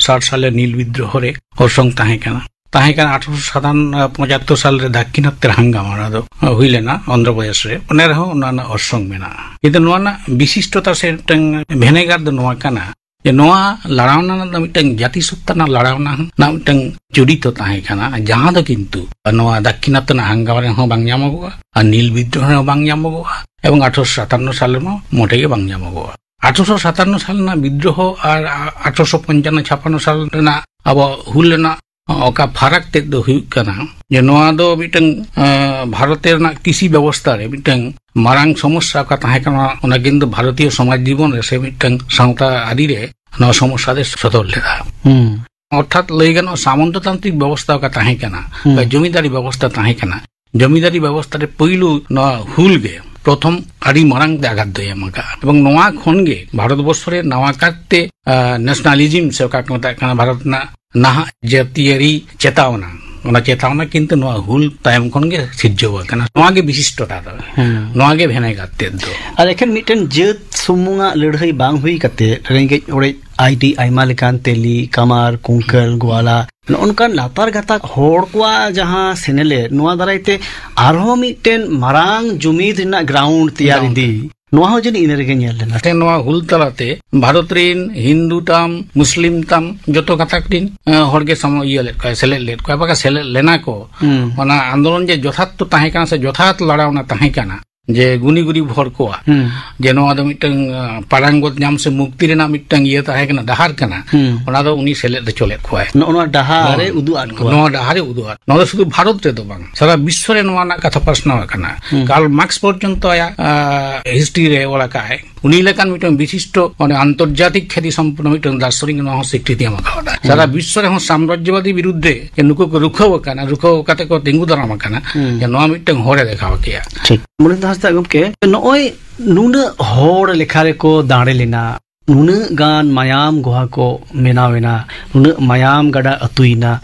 ᱥᱟᱴ ᱥᱟᱞᱮ ᱱᱤᱞ ᱵᱤᱫᱽᱨᱳᱦᱚ ᱨᱮ ᱚᱨᱥᱚᱝ ᱛᱟᱦᱮᱸ ᱠᱟᱱᱟ᱾ ᱛᱟᱦᱮᱸ ᱠᱟᱱᱟ ᱟᱴᱷᱨᱚᱥᱚ ᱥᱟᱛᱟᱱᱱᱚ ᱯᱚᱸᱪᱟᱛᱛᱳᱨ ᱥᱟᱞ ᱨᱮ ᱫᱟᱠᱠᱷᱤᱱᱟᱛᱛᱮᱨ ᱦᱟᱝᱜᱟᱢᱟ, ᱚᱱᱟ ᱫᱚ ᱦᱩᱭ ᱞᱮᱱᱟ ᱚᱱᱫᱷᱨᱚ ᱯᱨᱚᱫᱮᱥ ᱨᱮ, ᱚᱱᱟ ᱨᱮᱦᱚᱸ ᱚᱱᱟ ᱨᱮᱱᱟᱜ ᱚᱨᱥᱚᱝ ᱢᱮᱱᱟᱜᱼᱟ᱾ ᱠᱤᱱᱛᱩ ᱱᱚᱣᱟ ᱨᱮᱱᱟᱜ ᱵᱤᱥᱤᱥᱴᱚᱛᱟ ᱥᱮ ᱢᱤᱫᱴᱟᱝ ᱵᱷᱮᱱᱮᱜᱟᱨ ᱫᱚ ᱱᱚᱣᱟ ᱠᱟᱱᱟ ᱡᱮ ᱱᱚᱣᱟ ᱞᱟᱲᱟᱣᱱᱟ ᱨᱮᱱᱟᱜ ᱫᱚ ᱢᱤᱫᱴᱟᱝ ᱡᱟᱹᱛᱤ ᱥᱚᱛᱛᱟ ᱨᱮᱱᱟᱜ ᱞᱟᱲᱟᱣᱱᱟ ᱨᱮᱱᱟᱜ ᱢᱤᱫᱴᱟᱝ ᱪᱚᱨᱤᱛ ᱛᱟᱦᱮᱸ ᱠᱟᱱᱟ, ᱡᱟᱦᱟᱸ ᱫᱚ ᱠᱤᱱᱛᱩ ᱱᱚᱣᱟ ᱫᱟᱠᱠᱷᱤᱱᱟᱛᱛᱚ ᱨᱮᱱᱟᱜ ᱦᱟᱝᱜᱟᱢᱟ ᱨᱮᱦᱚᱸ ᱵᱟᱝ ᱧᱟᱢᱚᱜᱚᱜᱼᱟ, ᱟᱨ ᱱᱤᱞ ᱵᱤᱫᱽᱨᱳᱦᱚ ᱨᱮᱦᱚᱸ ᱵᱟᱝ ᱧᱟᱢᱚᱜᱚᱜᱼᱟ, ᱮᱵᱚᱝ ᱟᱴᱷᱨᱚᱥᱚ ᱥᱟᱛᱟᱱᱱᱚ ᱥᱟᱞ ᱨᱮᱢᱟ ᱢᱚᱴᱮ ᱜᱮ ᱵᱟᱝ ᱧᱟᱢᱚᱜᱚᱜᱼᱟ᱾ ᱟᱴᱷᱨᱚᱥᱚ ᱥᱟᱛᱟᱱᱱᱚ ᱥᱟᱞ ᱨᱮᱱᱟᱜ ᱵᱤᱫᱽᱨᱳᱦᱚ ᱟᱨ ᱟᱴᱷᱨᱚᱥᱚ ᱯᱚᱧᱪᱟᱱᱱᱚ ᱪᱷᱟᱯᱟᱱᱱᱚ ᱥᱟᱞ ᱨᱮᱱᱟᱜ ᱟᱵᱚ ᱦᱩᱞ ᱨᱮᱱᱟᱜ ᱚᱠᱟ ᱯᱷᱟᱨᱟᱠ ᱛᱮᱫ ᱫᱚ ᱦᱩᱭᱩᱜ ᱠᱟᱱᱟ ᱡᱮ ᱱᱚᱣᱟ ᱫᱚ ᱢᱤᱫᱴᱟᱝ, ᱟᱸ, ᱵᱷᱟᱨᱚᱛ ᱨᱮᱱᱟᱜ ᱠᱨᱤᱥᱤ ᱵᱮᱵᱚᱥᱛᱷᱟ ᱨᱮ ᱢᱤᱫᱴᱟᱝ ᱢᱟᱨᱟᱝ ᱥᱚᱢᱚᱥᱥᱟ ᱚᱠᱟ ᱛᱟᱦᱮᱸ ᱠᱟᱱᱟ, ᱚᱱᱟ ᱠᱤᱱᱛᱩ ᱵᱷᱟᱨᱚᱛᱤᱭᱚ ᱥᱚᱢᱟᱡᱽ ᱡᱤᱵᱚᱱ ᱨᱮ ᱥᱮ ᱢᱤᱫᱴᱟᱝ ᱥᱟᱶᱛᱟ ᱟᱹᱨᱤ ᱨᱮ ᱱᱚᱣᱟ ᱥᱚᱢᱚᱥᱥᱟ ᱫᱚᱭ ᱥᱚᱫᱚᱨ ᱞᱮᱫᱟ᱾ ᱦᱩᱸ᱾ ᱚᱨᱛᱷᱟᱛ ᱞᱟᱹᱭ ᱜᱟᱱᱚᱜᱼᱟ, ᱥᱟᱢᱚᱱᱛᱚᱛᱟᱱᱛᱨᱤᱠ ᱵᱮᱵᱚᱥᱛᱷᱟ ᱚᱠᱟ ᱛᱟᱦᱮᱸ ᱠᱟᱱᱟ, ᱦᱩᱸ᱾ ᱡᱚᱢᱤᱫᱟᱨᱤ ᱵᱮᱵᱚᱥᱛᱷᱟ ᱛᱟᱦᱮᱸ ᱠᱟᱱᱟ᱾ ᱡᱚᱢᱤᱫᱟᱨᱤ ᱵᱮᱵᱚᱥᱛᱷᱟ ᱨᱮ ᱯᱳᱭᱞᱳ ᱱᱚᱣᱟ ᱦᱩᱞ ᱜᱮ ᱯᱨᱚᱛᱷᱚᱢ ᱟᱹᱰᱤ ᱢᱟᱨᱟᱝ ᱛᱮ ᱟᱜᱷᱟᱛ ᱫᱚᱭ ᱮᱢ ᱟᱠᱟᱫᱼᱟ᱾ ᱮᱵᱚᱝ ᱱᱚᱣᱟ ᱠᱷᱚᱱ ᱜᱮ ᱵᱷᱟᱨᱚᱛ ᱵᱚᱨᱥᱚ ᱨᱮ ᱱᱟᱣᱟ ᱠᱟᱨᱛᱮ, ᱟ, ᱱᱮᱥᱱᱟᱞᱤᱡᱤᱢ ᱥᱮ ᱚᱠᱟ ᱠᱚ ᱢᱮᱛᱟᱜ ᱠᱟᱱᱟ ᱵᱷᱟᱨᱚᱛ ᱨᱮᱱᱟᱜ ᱱᱟᱦᱟᱜ ᱡᱟᱹᱛᱤᱭᱟᱹᱨᱤ ᱪᱮᱛᱟᱣᱱᱟ, ᱚᱱᱟ ᱪᱮᱛᱟᱣᱱᱟ ᱠᱤᱱᱛᱩ ᱱᱚᱣᱟ ᱦᱩᱞ ᱛᱟᱭᱚᱢ ᱠᱷᱚᱱ ᱜᱮ ᱥᱤᱨᱡᱟᱹᱣ ᱟᱠᱟᱱᱟ᱾ ᱱᱚᱣᱟ ᱜᱮ ᱵᱤᱥᱤᱥᱴᱚᱛᱟ ᱫᱚ, ᱦᱮᱸ᱾ ᱱᱚᱣᱟ ᱜᱮ ᱵᱷᱮᱱᱮᱜᱟᱨ ᱛᱮᱫ ᱫᱚ᱾ ᱟᱨ ᱮᱠᱷᱮᱱ ᱢᱤᱫᱴᱮᱱ ᱡᱟᱹᱛ ᱥᱩᱢᱩᱝᱟᱜ ᱞᱟᱹᱲᱦᱟᱹᱭ ᱵᱟᱝ ᱦᱩᱭ ᱠᱟᱛᱮ ᱨᱮᱸᱜᱮᱡ ᱚᱲᱮᱡ ᱟᱹᱰᱤ ᱟᱭᱢᱟ ᱞᱮᱠᱟᱱ ᱛᱮᱞᱤ, ᱠᱟᱢᱟᱨ, ᱠᱩᱝᱠᱟᱹᱞ, ᱜᱳᱣᱟᱞᱟ, ᱱᱚᱜᱼᱚ ᱱᱚᱝᱠᱟᱱ ᱞᱟᱛᱟᱨ ᱜᱟᱛᱟᱠ ᱦᱚᱲ ᱠᱚᱣᱟᱜ ᱡᱟᱦᱟᱸ ᱥᱮᱱᱮᱞᱮᱫ, ᱱᱚᱣᱟ ᱫᱟᱨᱟᱭ ᱛᱮ ᱟᱨᱦᱚᱸ ᱢᱤᱫᱴᱮᱱ ᱢᱟᱨᱟᱝ ᱡᱩᱢᱤᱫ ᱨᱮᱱᱟᱜ ᱜᱨᱟᱣᱩᱱᱰ ᱛᱮᱭᱟᱨ ᱜᱨᱟᱣᱩᱱᱰ᱾ ᱤᱫᱤ, ᱱᱚᱣᱟ ᱦᱚᱸ ᱡᱟᱹᱱᱤᱡ ᱤᱱᱟᱹ ᱨᱮᱜᱮ ᱧᱮᱞ ᱞᱮᱱᱟ᱾ ᱛᱮ ᱱᱚᱣᱟ ᱦᱩᱞ ᱛᱟᱞᱟᱛᱮ ᱵᱷᱟᱨᱚᱛ ᱨᱮᱱ ᱦᱤᱱᱫᱩ ᱛᱟᱢ, ᱢᱩᱥᱞᱤᱢ ᱛᱟᱢ, ᱡᱚᱛᱚ ᱜᱟᱛᱟᱠ ᱨᱮᱱ, ᱮ, ᱦᱚᱲ ᱜᱮ ᱥᱟᱢ-, ᱤᱭᱟᱹ ᱞᱮᱫ ᱠᱚᱣᱟ, ᱥᱮᱞᱮᱫ ᱞᱮᱫ ᱠᱚᱣᱟ, ᱵᱟᱠᱷᱟᱱ ᱥᱮᱞᱮᱫ ᱞᱮᱱᱟ ᱠᱚ᱾ ᱦᱩᱸ᱾ ᱚᱱᱟ ᱟᱱᱫᱳᱞᱚᱱ ᱡᱮ ᱡᱚᱛᱷᱟᱛ ᱛᱟᱦᱮᱸ ᱠᱟᱱᱟ ᱥᱮ ᱡᱚᱛᱷᱟᱛ ᱞᱟᱲᱟᱣᱱᱟ ᱛᱟᱦᱮᱸ ᱠᱟᱱᱟ, ᱡᱮ ᱜᱩᱱᱤ ᱜᱩᱨᱤᱵ ᱦᱚᱲ ᱠᱚᱣᱟᱜ, ᱦᱩᱸ᱾ ᱡᱮ ᱱᱚᱣᱟ ᱫᱚ ᱢᱤᱫᱴᱟᱝ, ᱟ, ᱯᱟᱨᱟᱝᱜᱚᱛ ᱧᱟᱢ ᱥᱮ ᱢᱩᱠᱛᱤ ᱨᱮᱱᱟᱜ ᱢᱤᱫᱴᱟᱝ ᱤᱭᱟᱹ ᱛᱟᱦᱮᱸ ᱠᱟᱱᱟ, ᱰᱟᱦᱟᱨ ᱠᱟᱱᱟ, ᱦᱩᱸ᱾ ᱚᱱᱟ ᱫᱚ ᱩᱱᱤ ᱥᱮᱞᱮᱫ ᱦᱚᱪᱚ ᱞᱮᱫ ᱠᱚᱣᱟᱭ᱾ ᱱᱚᱜᱼᱚ ᱱᱚᱣᱟ ᱰᱟᱦᱟᱨ ᱮ ᱱᱚᱣᱟ, ᱩᱫᱩᱜ ᱟᱫ ᱠᱚᱣᱟ᱾ ᱱᱚᱣᱟ ᱰᱟᱦᱟᱨ ᱮ ᱩᱫᱩᱜ ᱟᱫ, ᱱᱚᱣᱟ ᱫᱚ ᱥᱩᱫᱷᱩ ᱵᱷᱟᱨᱚᱛ ᱨᱮᱫᱚ ᱵᱟᱝ, ᱥᱟᱨᱟ ᱵᱤᱥᱥᱚ ᱨᱮ ᱱᱚᱣᱟ ᱨᱮᱱᱟᱜ ᱠᱟᱛᱷᱟ ᱯᱟᱥᱱᱟᱣ ᱟᱠᱟᱱᱟ᱾ ᱦᱩᱸ᱾ ᱠᱟᱨᱞ ᱢᱟᱨᱠᱥ ᱯᱚᱨᱡᱚᱱᱛᱚ ᱟᱭᱟᱜ, ᱟ, ᱦᱤᱥᱴᱨᱤ ᱨᱮ ᱚᱞ ᱟᱠᱟᱫ ᱟᱭ᱾ ᱩᱱᱤ ᱞᱮᱠᱟᱱ ᱢᱤᱫᱴᱟᱝ ᱵᱤᱥᱤᱥᱴᱚ, ᱢᱟᱱᱮ, ᱟᱱᱛᱚᱨᱡᱟᱛᱤᱠ ᱠᱷᱮᱛᱤ ᱥᱚᱢᱯᱚᱱᱱᱚ ᱢᱤᱫᱴᱟᱝ ᱫᱟᱨᱥᱚᱱᱤᱠ ᱱᱚᱣᱟ ᱦᱚᱸ ᱥᱤᱠᱨᱤᱛᱤ ᱮᱢ ᱟᱠᱟᱫᱟ᱾ ᱦᱩᱸ᱾ ᱥᱟᱨᱟ ᱵᱤᱥᱥᱚ ᱨᱮᱦᱚᱸ ᱥᱟᱢᱨᱟᱡᱽᱡᱚᱵᱟᱫᱤ ᱵᱤᱨᱩᱫᱽ ᱨᱮ ᱡᱮ ᱱᱩᱠᱩ ᱠᱚ ᱨᱩᱠᱷᱟᱹᱣ ᱟᱠᱟᱱᱟ, ᱨᱩᱠᱷᱟᱹᱣ ᱠᱟᱛᱮ ᱠᱚ ᱛᱤᱸᱜᱩ ᱫᱟᱨᱟᱢ ᱟᱠᱟᱱᱟ, ᱦᱩᱸ᱾ ᱡᱮ ᱱᱚᱣᱟ ᱢᱤᱫᱴᱟᱝ ᱦᱚᱨ ᱮ ᱫᱮᱠᱷᱟᱣ ᱠᱮᱜᱼᱟ᱾ ᱴᱷᱤᱠ᱾ ᱢᱚᱱᱤᱛ ᱫᱟᱥ ᱟᱪᱪᱷᱟ ᱜᱚᱢᱠᱮ, ᱱᱚᱜᱼᱚᱭ ᱱᱩᱱᱟᱹᱜ ᱦᱚᱲ ᱞᱮᱠᱷᱟ ᱨᱮᱠᱚ ᱫᱟᱲᱮ ᱞᱮᱱᱟ, ᱱᱩᱱᱟᱹᱜ ᱜᱟᱱ ᱢᱟᱭᱟᱢ ᱜᱚᱦᱟ ᱠᱚ ᱵᱮᱱᱟᱣ ᱮᱱᱟ, ᱱᱩᱱᱟᱹᱜ ᱢᱟᱭᱟᱢ ᱜᱟᱰᱟ ᱟᱹᱛᱩᱭᱮᱱᱟ,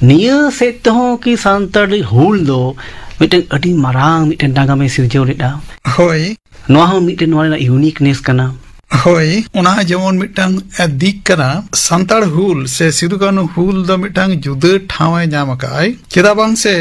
ᱱᱤᱭᱟᱹ ᱥᱮᱫ ᱛᱮᱦᱚᱸ ᱠᱤ ᱥᱟᱱᱛᱟᱲᱤ ᱦᱩᱞ ᱫᱚ ᱢᱤᱫᱴᱮᱱ ᱟᱹᱰᱤ ᱢᱟᱨᱟᱝ ᱢᱤᱫᱴᱮᱱ ᱱᱟᱜᱟᱢᱮ ᱥᱤᱨᱡᱟᱹᱣ ᱞᱮᱫᱼᱟ? ᱦᱳᱭ᱾ ᱱᱚᱣᱟ ᱦᱚᱸ ᱢᱤᱫᱴᱮᱱ ᱱᱚᱣᱟ ᱨᱮᱱᱟᱜ ᱤᱭᱩᱱᱤᱠᱱᱮᱥ ᱠᱟᱱᱟ᱾ ᱦᱳᱭ, ᱚᱱᱟ ᱡᱮᱢᱚᱱ ᱢᱤᱫᱴᱟᱝ ᱫᱤᱠ ᱠᱟᱱᱟ᱾ ᱥᱟᱱᱛᱟᱲ ᱦᱩᱞ ᱥᱮ ᱥᱤᱫᱩ ᱠᱟᱹᱱᱦᱩ ᱦᱩᱞ ᱫᱚ ᱢᱤᱫᱴᱟᱝ ᱡᱩᱫᱟᱹ ᱴᱷᱟᱶ ᱮ ᱧᱟᱢ ᱟᱠᱟᱫ ᱟᱭ᱾ ᱪᱮᱫᱟᱜ ᱵᱟᱝ ᱥᱮ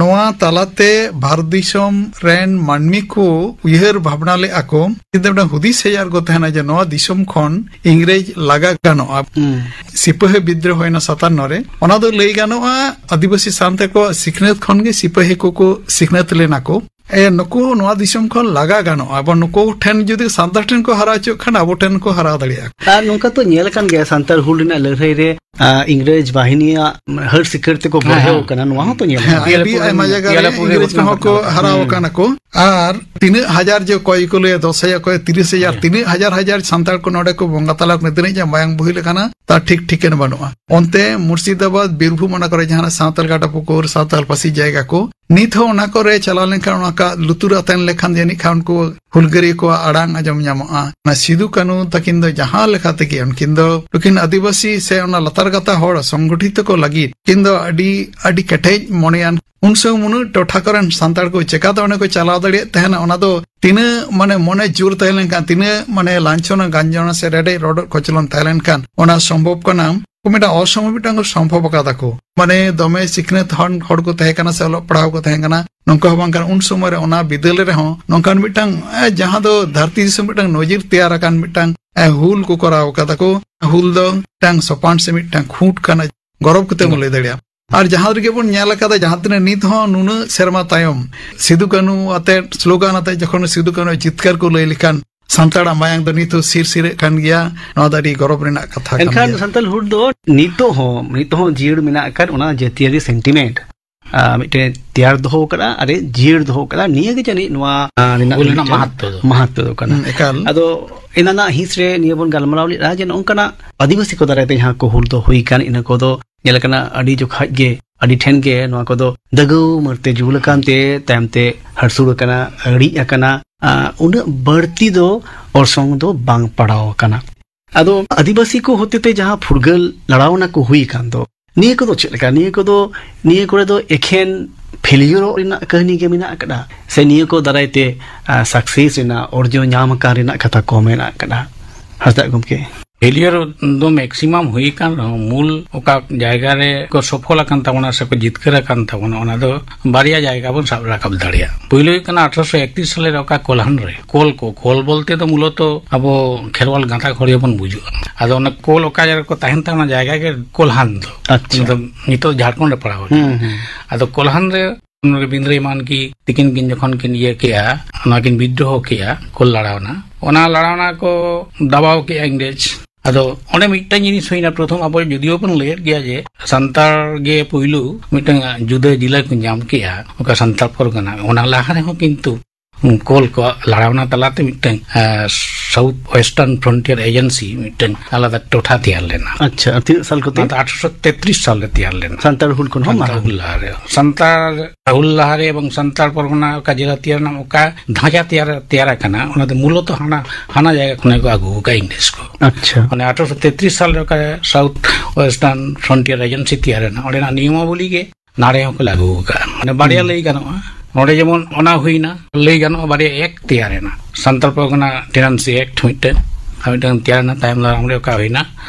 ᱱᱚᱣᱟ ᱛᱟᱞᱟᱛᱮ ᱵᱷᱟᱨᱚᱛ ᱫᱤᱥᱚᱢ ᱨᱮᱱ ᱢᱟᱹᱱᱢᱤ ᱠᱚ ᱩᱭᱦᱟᱹᱨ ᱵᱷᱟᱵᱽᱱᱟ ᱞᱮᱫᱼᱟ ᱠᱚ, ᱡᱩᱫᱤ ᱢᱤᱫᱴᱟᱝ ᱦᱩᱫᱤᱥ ᱦᱮᱡ ᱟᱨ ᱠᱚ ᱛᱟᱦᱮᱱᱟ ᱡᱮ ᱱᱚᱣᱟ ᱫᱤᱥᱚᱢ ᱠᱷᱚᱱ ᱤᱝᱨᱮᱡᱽ ᱞᱟᱜᱟ ᱜᱟᱱᱚᱜᱼᱟ᱾ ᱦᱩᱸ᱾ ᱥᱤᱯᱟᱹᱦᱤ ᱵᱤᱫᱽᱨᱳᱦᱚ ᱦᱩᱭᱱᱟ ᱥᱟᱛᱟᱱᱱᱚ ᱨᱮ, ᱚᱱᱟ ᱫᱚ ᱞᱟᱹᱭ ᱜᱟᱱᱚᱜᱼᱟ ᱟᱹᱫᱤᱵᱟᱹᱥᱤ ᱥᱟᱱᱛᱟᱲ ᱠᱚᱣᱟᱜ ᱥᱤᱠᱷᱱᱟᱹᱛ ᱠᱷᱚᱱ ᱜᱮ ᱥᱤᱯᱟᱹᱦᱤ ᱠᱚᱠᱚ ᱥᱤᱠᱷᱱᱟᱹᱛ ᱞᱮᱱᱟ ᱠᱚ᱾ ᱮ, ᱱᱩᱠᱩ ᱱᱚᱣᱟ ᱫᱤᱥᱚᱢ ᱠᱷᱚᱱ ᱞᱟᱜᱟ ᱜᱟᱱᱚᱜᱼᱟ, ᱟᱵᱚ ᱱᱩᱠᱩ ᱴᱷᱮᱱ ᱡᱩᱫᱤ ᱥᱟᱱᱛᱟᱲ ᱴᱷᱮᱱ ᱠᱚ ᱦᱟᱨᱟ ᱦᱚᱪᱚᱜ ᱠᱷᱟᱱ ᱟᱵᱚ ᱴᱷᱮᱱ ᱠᱚ ᱦᱟᱨᱟ ᱫᱟᱲᱮᱭᱟᱜᱼᱟ᱾ ᱟᱨ ᱱᱚᱝᱠᱟ ᱛᱚ ᱧᱮᱞ ᱟᱠᱟᱱ ᱜᱮᱭᱟ, ᱥᱟᱱᱛᱟᱲ ᱦᱩᱞ ᱨᱮᱱᱟᱜ ᱞᱟᱹᱲᱦᱟᱹᱭ ᱨᱮ, ᱟ, ᱤᱝᱨᱮᱡᱽ ᱵᱟᱦᱤᱱᱤᱭᱟᱜ ᱦᱟᱹᱨ ᱥᱤᱠᱟᱹᱨ ᱛᱮᱠᱚ ᱦᱮᱸ, ᱵᱚᱲᱦᱮᱣ ᱦᱮᱸ᱾ ᱟᱠᱟᱱᱟ, ᱱᱚᱣᱟ ᱦᱚᱸ ᱛᱚ ᱧᱮᱞ ᱦᱮᱸ, ᱟᱠᱟᱱᱟ᱾ ᱟᱹᱰᱤ ᱟᱭᱢᱟ ᱡᱟᱭᱜᱟ ᱨᱮ ᱤᱝᱨᱮᱡᱽ ᱠᱚᱦᱚᱸ ᱠᱚ ᱦᱟᱨᱟ ᱦᱩᱸ᱾ ᱟᱠᱟᱱᱟ ᱠᱚ᱾ ᱟᱨ ᱛᱤᱱᱟᱹᱜ ᱦᱟᱡᱟᱨ ᱡᱮ ᱚᱠᱚᱭ ᱠᱚ ᱞᱟᱹᱭᱟ ᱫᱚᱥ ᱦᱟᱡᱟᱨ, ᱚᱠᱚᱭ ᱛᱤᱨᱤᱥ ᱦᱟᱡᱟᱨ, ᱦᱮᱸ᱾ ᱛᱤᱱᱟᱹᱜ ᱦᱟᱡᱟᱨ ᱦᱟᱡᱟᱨ ᱥᱟᱱᱛᱟᱲ ᱠᱚ ᱱᱚᱰᱮ ᱠᱚ ᱵᱚᱸᱜᱟ ᱛᱟᱞᱟ ᱠᱟᱱᱟ, ᱛᱤᱱᱟᱹᱜ ᱡᱮ ᱢᱟᱭᱟᱝ ᱵᱚᱦᱮᱞ ᱟᱠᱟᱱᱟ, ᱛᱟᱨ ᱴᱷᱤᱠ ᱴᱷᱤᱠᱟᱹᱱᱟ ᱵᱟᱹᱱᱩᱜᱼᱟ᱾ ᱚᱱᱛᱮ ᱢᱩᱨᱥᱤᱫᱟᱵᱟᱫᱽ, ᱵᱤᱨᱵᱷᱩᱢ, ᱚᱱᱟ ᱠᱚᱨᱮ ᱡᱟᱦᱟᱸ ᱥᱟᱱᱛᱟᱲ ᱜᱟᱰᱟ ᱯᱩᱠᱩᱨ, ᱥᱟᱱᱛᱟᱲ ᱯᱟᱹᱥᱤ ᱡᱟᱭᱜᱟ ᱠᱚ, ᱱᱤᱛ ᱦᱚᱸ ᱚᱱᱟ ᱠᱚᱨᱮ ᱪᱟᱞᱟᱣ ᱞᱮᱱᱠᱷᱟᱱ, ᱚᱱᱟ ᱠᱟ ᱞᱩᱛᱩᱨ ᱟᱛᱮᱱ ᱞᱮᱠᱷᱟᱱ ᱡᱟᱹᱱᱤᱡ ᱠᱷᱟᱱ ᱩᱱᱠᱩ ᱦᱩᱞᱜᱟᱹᱨᱤᱭᱟᱹ ᱠᱚᱣᱟᱜ ᱟᱲᱟᱝ ᱟᱸᱡᱚᱢ ᱧᱟᱢᱚᱜᱼᱟ᱾ ᱚᱱᱟ ᱥᱤᱫᱩ ᱠᱟᱹᱱᱩ ᱛᱟᱹᱠᱤᱱ ᱫᱚ ᱡᱟᱦᱟᱸ ᱞᱮᱠᱟ ᱛᱮᱜᱮ ᱩᱱᱠᱤᱱ ᱫᱚ ᱱᱩᱠᱤᱱ ᱟᱹᱫᱤᱵᱟᱹᱥᱤ ᱥᱮ ᱚᱱᱟ ᱞᱟᱛᱟᱨ ᱜᱟᱛᱟ ᱦᱚᱲ ᱥᱚᱝᱜᱚᱴᱷᱤᱛ ᱠᱚ ᱞᱟᱹᱜᱤᱫ ᱩᱱᱠᱤᱱ ᱫᱚ ᱟᱹᱰᱤ, ᱟᱹᱰᱤ ᱠᱮᱴᱮᱡ ᱢᱚᱱᱮᱭᱟᱱ᱾ ᱩᱱ ᱥᱚᱢᱚᱭ ᱩᱱᱟᱹᱜ ᱴᱚᱴᱷᱟ ᱠᱚᱨᱮᱱ ᱥᱟᱱᱛᱟᱲ ᱠᱚ ᱪᱮᱠᱟᱛᱮ ᱚᱸᱰᱮ ᱠᱚ ᱪᱟᱞᱟᱣ ᱫᱟᱲᱮᱭᱟᱜ ᱛᱟᱦᱮᱱᱟ, ᱚᱱᱟ ᱫᱚ ᱛᱤᱱᱟᱹᱜ ᱢᱟᱱᱮ ᱢᱚᱱᱮ ᱡᱳᱨ ᱛᱟᱦᱮᱸ ᱞᱮᱱᱠᱷᱟᱱ, ᱛᱤᱱᱟᱹᱜ ᱢᱟᱱᱮ ᱞᱟᱧᱪᱷᱚᱱᱟ ᱜᱟᱧᱡᱚᱱᱟ ᱥᱮ ᱨᱮᱰᱮᱡ ᱨᱚᱰᱚᱡ ᱠᱚᱪᱞᱚᱱ ᱛᱟᱦᱮᱸ ᱞᱮᱱᱠᱷᱟᱱ ᱚᱱᱟ ᱥᱚᱢᱵᱷᱚᱵ ᱠᱟᱱᱟ᱾ ᱠᱚ ᱢᱤᱫᱴᱟᱝ ᱚᱥᱚᱢᱵᱷᱚᱵ ᱢᱤᱫᱴᱟᱝ ᱠᱚ ᱥᱚᱢᱵᱷᱚᱵ ᱟᱠᱟᱫᱟ ᱠᱚ᱾ ᱢᱟᱱᱮ ᱫᱚᱢᱮ ᱥᱤᱠᱷᱱᱟᱹᱛ ᱦᱚᱲ, ᱦᱚᱲ ᱠᱚ ᱛᱟᱦᱮᱸ ᱠᱟᱱᱟ ᱥᱮ ᱚᱞᱚᱜ ᱯᱟᱲᱦᱟᱣ ᱠᱚ ᱛᱟᱦᱮᱸ ᱠᱟᱱᱟ, ᱱᱚᱝᱠᱟ ᱦᱚᱸ ᱵᱟᱝ ᱠᱟᱱᱟ᱾ ᱩᱱ ᱥᱚᱢᱚᱭ ᱨᱮ ᱚᱱᱟ ᱵᱤᱫᱟᱹᱞ ᱨᱮᱦᱚᱸ ᱱᱚᱝᱠᱟᱱ ᱢᱤᱫᱴᱟᱝ, ᱮ, ᱡᱟᱦᱟᱸ ᱫᱚ ᱫᱷᱟᱹᱨᱛᱤ ᱫᱤᱥᱚᱢ ᱢᱤᱫᱴᱟᱝ ᱱᱚᱡᱤᱨ ᱛᱮᱭᱟᱨ ᱟᱠᱟᱱ ᱢᱤᱫᱴᱟᱝ, ᱮ, ᱦᱩᱞ ᱠᱚ ᱠᱚᱨᱟᱣ ᱟᱠᱟᱫᱟ ᱠᱚ᱾ ᱦᱩᱞ ᱫᱚ ᱢᱤᱫᱴᱟᱝ ᱥᱚᱯᱟᱱ ᱥᱮ ᱢᱤᱫᱴᱟᱝ ᱠᱷᱩᱸᱴ ᱠᱟᱱᱟ, ᱜᱚᱨᱚᱵ ᱠᱟᱛᱮ ᱵᱚᱱ ᱞᱟᱹᱭ ᱫᱟᱲᱮᱭᱟᱜᱼᱟ᱾ ᱟᱨ ᱡᱟᱦᱟᱸ ᱨᱮᱜᱮ ᱵᱚᱱ ᱧᱮᱞ ᱟᱠᱟᱫᱟ, ᱡᱟᱦᱟᱸ ᱛᱤᱱᱟᱹᱜ ᱱᱤᱛ ᱦᱚᱸ ᱱᱩᱱᱟᱹᱜ ᱥᱮᱨᱢᱟ ᱛᱟᱭᱚᱢ ᱥᱤᱫᱩ ᱠᱟᱹᱱᱦᱩ ᱟᱛᱮ ᱥᱞᱳᱜᱟᱱ ᱟᱛᱮ ᱡᱚᱠᱷᱚᱱ ᱥᱤᱫᱩ ᱠᱟᱹᱱᱦᱩ ᱡᱤᱛᱠᱟᱹᱨ ᱠᱚ ᱞᱟᱹᱭ ᱞᱮᱠᱷᱟᱱ ᱥᱟᱱᱛᱟᱲᱟᱜ ᱢᱟᱭᱟᱝ ᱫᱚ ᱱᱤᱛ ᱦᱚᱸ ᱥᱤᱨ ᱥᱤᱨᱟᱹᱜ ᱠᱟᱱ ᱜᱮᱭᱟ᱾ ᱱᱚᱣᱟ ᱫᱚ ᱟᱹᱰᱤ ᱜᱚᱨᱚᱵ ᱨᱮᱱᱟᱜ ᱠᱟᱛᱷᱟ ᱠᱟᱱ ᱮᱱᱠᱷᱟᱱ ᱜᱮᱭᱟ᱾ ᱥᱟᱱᱛᱟᱲ ᱦᱩᱞ ᱫᱚ ᱱᱤᱛᱚᱜ ᱦᱚᱸ, ᱱᱤᱛᱚᱜ ᱦᱚᱸ ᱡᱤᱭᱟᱹᱲ ᱢᱮᱱᱟᱜ ᱟᱠᱟᱫ ᱚᱱᱟ ᱡᱟᱹᱛᱤᱭᱟᱹᱨᱤ ᱥᱮᱱᱴᱤᱢᱮᱱᱴ, ᱟ, ᱢᱤᱫᱴᱮᱱ ᱛᱮᱭᱟᱨ ᱫᱚᱦᱚ ᱟᱠᱟᱫᱼᱟ ᱟᱨ ᱮ ᱡᱤᱭᱟᱹᱲ ᱫᱚᱦᱚ ᱟᱠᱟᱫᱼᱟ᱾ ᱱᱤᱭᱟᱹ ᱜᱮ ᱡᱟᱹᱱᱤᱡ ᱱᱚᱣᱟ, ᱟ, ᱨᱮᱱᱟᱜ ᱦᱩᱞ ᱨᱮᱱᱟᱜ ᱢᱤᱫᱴᱮᱱ ᱢᱟᱦᱟᱛᱛᱚ ᱫᱚ᱾ ᱢᱟᱦᱟᱛᱛᱚ ᱫᱚ ᱠᱟᱱᱟ᱾ ᱦᱩᱸ, ᱮᱠᱟᱞ᱾ ᱟᱫᱚ ᱮᱱᱟᱱᱟᱜ ᱦᱤᱸᱥ ᱨᱮ ᱱᱤᱭᱟᱹ ᱵᱚᱱ ᱜᱟᱞᱢᱟᱨᱟᱣ ᱞᱮᱫᱼᱟ ᱡᱮ ᱱᱚᱝᱠᱟᱱᱟᱜ ᱟᱹᱫᱤᱵᱟᱹᱥᱤ ᱠᱚ ᱫᱟᱨᱟᱭ ᱛᱮ ᱡᱟᱦᱟᱸ ᱠᱚ ᱦᱩᱞ ᱫᱚ ᱦᱩᱭ ᱟᱠᱟᱱ, ᱤᱱᱟᱹ ᱠᱚᱫᱚ ᱧᱮᱞ ᱟᱠᱟᱱᱟ ᱟᱹᱰᱤ ᱡᱚᱠᱷᱟᱡ ᱜᱮ, ᱟᱹᱰᱤ ᱴᱷᱮᱱ ᱜᱮ ᱱᱚᱣᱟ ᱠᱚᱫᱚ ᱫᱟᱹᱜᱟᱹᱣ ᱢᱟᱹᱨᱛᱮ ᱡᱩᱞ ᱟᱠᱟᱱ ᱛᱮ ᱛᱟᱭᱚᱢ ᱛᱮ ᱦᱟᱹᱨᱥᱩᱲ ᱟᱠᱟᱱᱟ, ᱟᱹᱲᱤᱡ ᱟᱠᱟᱱᱟ᱾ ᱟ, ᱩᱱᱟᱹᱜ ᱵᱟᱹᱲᱛᱤ ᱫᱚ ᱚᱨᱥᱚᱝ ᱫᱚ ᱵᱟᱝ ᱯᱟᱲᱟᱣ ᱟᱠᱟᱱᱟ᱾ ᱟᱫᱚ ᱟᱹᱫᱤᱵᱟᱹᱥᱤ ᱠᱚ ᱦᱚᱛᱮᱛᱮ ᱡᱟᱦᱟᱸ ᱯᱷᱩᱨᱜᱟᱹᱞ ᱞᱟᱲᱟᱣᱱᱟ ᱠᱚ ᱦᱩᱭ ᱟᱠᱟᱱ ᱫᱚ, ᱱᱤᱭᱟᱹ ᱠᱚᱫᱚ ᱪᱮᱫ ᱞᱮᱠᱟ? ᱱᱤᱭᱟᱹ ᱠᱚᱫᱚ, ᱱᱤᱭᱟᱹ ᱠᱚᱨᱮ ᱫᱚ ᱮᱠᱷᱮᱱ ᱯᱷᱮᱞᱤᱭᱚᱨᱚᱜ ᱨᱮᱱᱟᱜ ᱠᱟᱹᱦᱱᱤ ᱜᱮ ᱢᱮᱱᱟᱜ ᱟᱠᱟᱫᱟ, ᱥᱮ ᱱᱤᱭᱟᱹ ᱠᱚ ᱫᱟᱨᱟᱭ ᱛᱮ, ᱟ, ᱥᱟᱠᱥᱮᱥ ᱨᱮᱱᱟᱜ, ᱚᱨᱡᱚ ᱧᱟᱢ ᱟᱠᱟᱱ ᱨᱮᱱᱟᱜ ᱠᱟᱛᱷᱟ ᱠᱚ ᱢᱮᱱᱟᱜ ᱟᱠᱟᱫᱟ? ᱦᱟᱸᱥᱫᱟᱜ ᱜᱚᱢᱠᱮ᱾ ᱯᱷᱮᱞᱤᱭᱚᱨ ᱫᱚ ᱢᱮᱠᱥᱤᱢᱟᱢ ᱦᱩᱭ ᱟᱠᱟᱱ ᱨᱮᱦᱚᱸ, ᱢᱩᱞ ᱚᱠᱟ ᱡᱟᱭᱜᱟ ᱨᱮ ᱠᱚ ᱥᱚᱯᱷᱚᱞ ᱟᱠᱟᱱ ᱛᱟᱵᱚᱱᱟ ᱥᱮ ᱠᱚ ᱡᱤᱛᱠᱟᱹᱨ ᱟᱠᱟᱱ ᱛᱟᱵᱚᱱᱟ, ᱚᱱᱟ ᱫᱚ ᱵᱟᱨᱭᱟ ᱡᱟᱭᱜᱟ ᱵᱚᱱ ᱥᱟᱵ ᱨᱟᱠᱟᱵ ᱫᱟᱲᱮᱭᱟᱜᱼᱟ᱾ ᱯᱩᱭᱞᱩ ᱦᱩᱭᱩᱜ ᱠᱟᱱᱟ ᱟᱴᱷᱨᱚᱥᱚ ᱮᱠᱛᱨᱤᱥ ᱥᱟᱞᱮ ᱨᱮ ᱚᱠᱟ ᱠᱚᱞᱦᱟᱱ ᱨᱮ ᱠᱳᱞ ᱠᱚ, ᱠᱳᱞ ᱵᱚᱞᱛᱮ ᱫᱚ ᱢᱩᱞᱚᱛᱚ ᱟᱵᱚ ᱠᱷᱮᱨᱣᱟᱞ ᱜᱟᱸᱛᱟᱠ ᱦᱚᱲ ᱜᱮᱵᱚᱱ ᱵᱩᱡᱩᱜᱼᱟ᱾ ᱟᱫᱚ ᱚᱱᱟ ᱠᱳᱞ ᱚᱠᱟ ᱡᱟᱭᱜᱟ ᱨᱮᱠᱚ ᱛᱟᱦᱮᱱ ᱛᱟᱦᱮᱸ, ᱚᱱᱟ ᱡᱟᱭᱜᱟ ᱜᱮ ᱠᱚᱞᱦᱟᱱ ᱫᱚ᱾ ᱟᱪᱪᱷᱟ᱾ ᱚᱱᱟ ᱫᱚ ᱱᱤᱛᱚᱜ ᱡᱷᱟᱲᱠᱷᱚᱸᱰ ᱨᱮ ᱯᱟᱲᱟᱣ ᱟᱠᱟᱱᱟ᱾ ᱦᱩᱸ, ᱦᱩᱸ᱾ ᱟᱫᱚ ᱠᱚᱞᱦᱟᱱ ᱨᱮ ᱨᱚᱵᱤᱱᱫᱨᱚ ᱮᱢᱟᱱ ᱠᱤ ᱛᱤᱠᱤᱱ ᱠᱤᱱ ᱡᱚᱠᱷᱚᱱ ᱠᱤᱱ ᱤᱭᱟᱹ ᱠᱮᱜᱼᱟ, ᱚᱱᱟ ᱠᱤᱱ ᱵᱤᱫᱽᱨᱳᱦᱚ ᱠᱮᱜᱼᱟ, ᱠᱳᱞ ᱞᱟᱲᱟᱣᱱᱟ, ᱚᱱᱟ ᱞᱟᱲᱟᱣᱱᱟ ᱠᱚ ᱫᱟᱵᱟᱣ ᱠᱮᱜᱼᱟ ᱤᱝᱨᱮᱡᱽ᱾ ᱟᱫᱚ ᱚᱸᱰᱮ ᱢᱤᱫᱴᱟᱝ ᱡᱤᱱᱤᱥ ᱦᱩᱭᱱᱟ, ᱯᱨᱚᱛᱷᱚᱢ ᱟᱵᱚ ᱡᱩᱫᱤᱭᱳ ᱵᱚᱱ ᱞᱟᱹᱭᱮᱫ ᱜᱮᱭᱟ ᱡᱮ ᱥᱟᱱᱛᱟᱲ ᱜᱮ ᱯᱩᱭᱞᱩ ᱢᱤᱫᱴᱟᱝ ᱡᱩᱫᱟᱹ ᱡᱮᱞᱟ ᱠᱚ ᱧᱟᱢ ᱠᱮᱜᱼᱟ, ᱚᱠᱟ ᱥᱟᱱᱛᱟᱲ ᱯᱚᱨᱜᱟᱱᱟ, ᱚᱱᱟ ᱞᱟᱦᱟ ᱨᱮᱦᱚᱸ ᱠᱤᱱᱛᱩ ᱠᱳᱞ ᱠᱚ ᱞᱟᱲᱟᱣᱱᱟ ᱛᱟᱞᱟᱛᱮ ᱢᱤᱫᱴᱟᱝ, ᱮ, South Western Frontier Agency ᱢᱤᱫᱴᱟᱝ ᱟᱞᱟᱫᱟ ᱴᱚᱴᱷᱟ ᱛᱮᱭᱟᱨ ᱞᱮᱱᱟ᱾ ᱟᱪᱪᱷᱟ, ᱟᱨ ᱛᱤᱱᱟᱹᱜ ᱥᱟᱞ ᱠᱚᱛᱮ? ᱚᱱᱟ ᱫᱚ ᱟᱴᱷᱨᱚᱥᱚ ᱛᱮᱛᱨᱤᱥ ᱥᱟᱞ ᱨᱮ ᱛᱮᱭᱟᱨ ᱞᱮᱱᱟ᱾ ᱥᱟᱱᱛᱟᱲ ᱦᱩᱞ ᱠᱷᱚᱱ ᱦᱚᱸ ᱥᱟᱱᱛᱟᱲ ᱢᱟᱲᱟᱝ᱾ ᱦᱩᱞ ᱞᱟᱦᱟᱨᱮ᱾ ᱥᱟᱱᱛᱟᱲ ᱦᱩᱞ ᱞᱟᱦᱟᱨᱮ ᱮᱵᱚᱝ ᱥᱟᱱᱛᱟᱲ ᱯᱚᱨᱜᱚᱱᱟ ᱚᱠᱟ ᱡᱮᱞᱟ ᱛᱮᱭᱟᱨ ᱨᱮᱱᱟᱜ ᱚᱠᱟ ᱰᱷᱟᱸᱪᱟ ᱛᱮᱭᱟᱨ, ᱛᱮᱭᱟᱨ ᱟᱠᱟᱱᱟ, ᱚᱱᱟ ᱫᱚ ᱢᱩᱞᱚᱛᱚ ᱦᱟᱱᱟ, ᱦᱟᱱᱟ ᱡᱟᱭᱜᱟ ᱠᱷᱚᱱ ᱜᱮᱠᱚ ᱟᱹᱜᱩ ᱟᱠᱟᱫ ᱤᱝᱨᱮᱡᱽ ᱠᱚ᱾ ᱟᱪᱪᱷᱟ᱾ ᱢᱟᱱᱮ ᱟᱴᱷᱨᱚᱥᱚ ᱛᱮᱛᱨᱤᱥ ᱥᱟᱞ ᱨᱮ ᱚᱠᱟ South Western Frontier Agency ᱛᱮᱭᱟᱨ ᱮᱱᱟ, ᱚᱸᱰᱮᱱᱟᱜ ᱱᱤᱭᱚᱢᱟᱵᱚᱞᱤ ᱜᱮ ᱱᱟᱲᱮ ᱦᱚᱸᱠᱚ ᱞᱟᱹᱜᱩ ᱟᱠᱟᱫᱼᱟ᱾ ᱢᱟᱱᱮ ᱵᱟᱨᱭᱟ ᱦᱩᱸ᱾ ᱞᱟᱹᱭ ᱜᱟᱱᱚᱜᱼᱟ᱾ ᱱᱚᱰᱮ ᱡᱮᱢᱚᱱ ᱚᱱᱟ ᱦᱩᱭᱱᱟ, ᱞᱟᱹᱭ ᱜᱟᱱᱚᱜᱼᱟ ᱵᱟᱨᱭᱟ ᱮᱠᱴ ᱛᱮᱭᱟᱨ ᱮᱱᱟ᱾ ᱥᱟᱱᱛᱟᱲ ᱯᱚᱨᱜᱟᱱᱟ ᱴᱮᱱᱟᱱᱥᱤ ᱮᱠᱴ ᱢᱤᱫᱴᱮᱱ, ᱟᱨ ᱢᱤᱫᱴᱮᱱ ᱛᱮᱭᱟᱨ ᱮᱱᱟ ᱛᱟᱭᱚᱢ ᱫᱟᱨᱟᱢ ᱨᱮ ᱚᱠᱟ ᱦᱩᱭᱱᱟ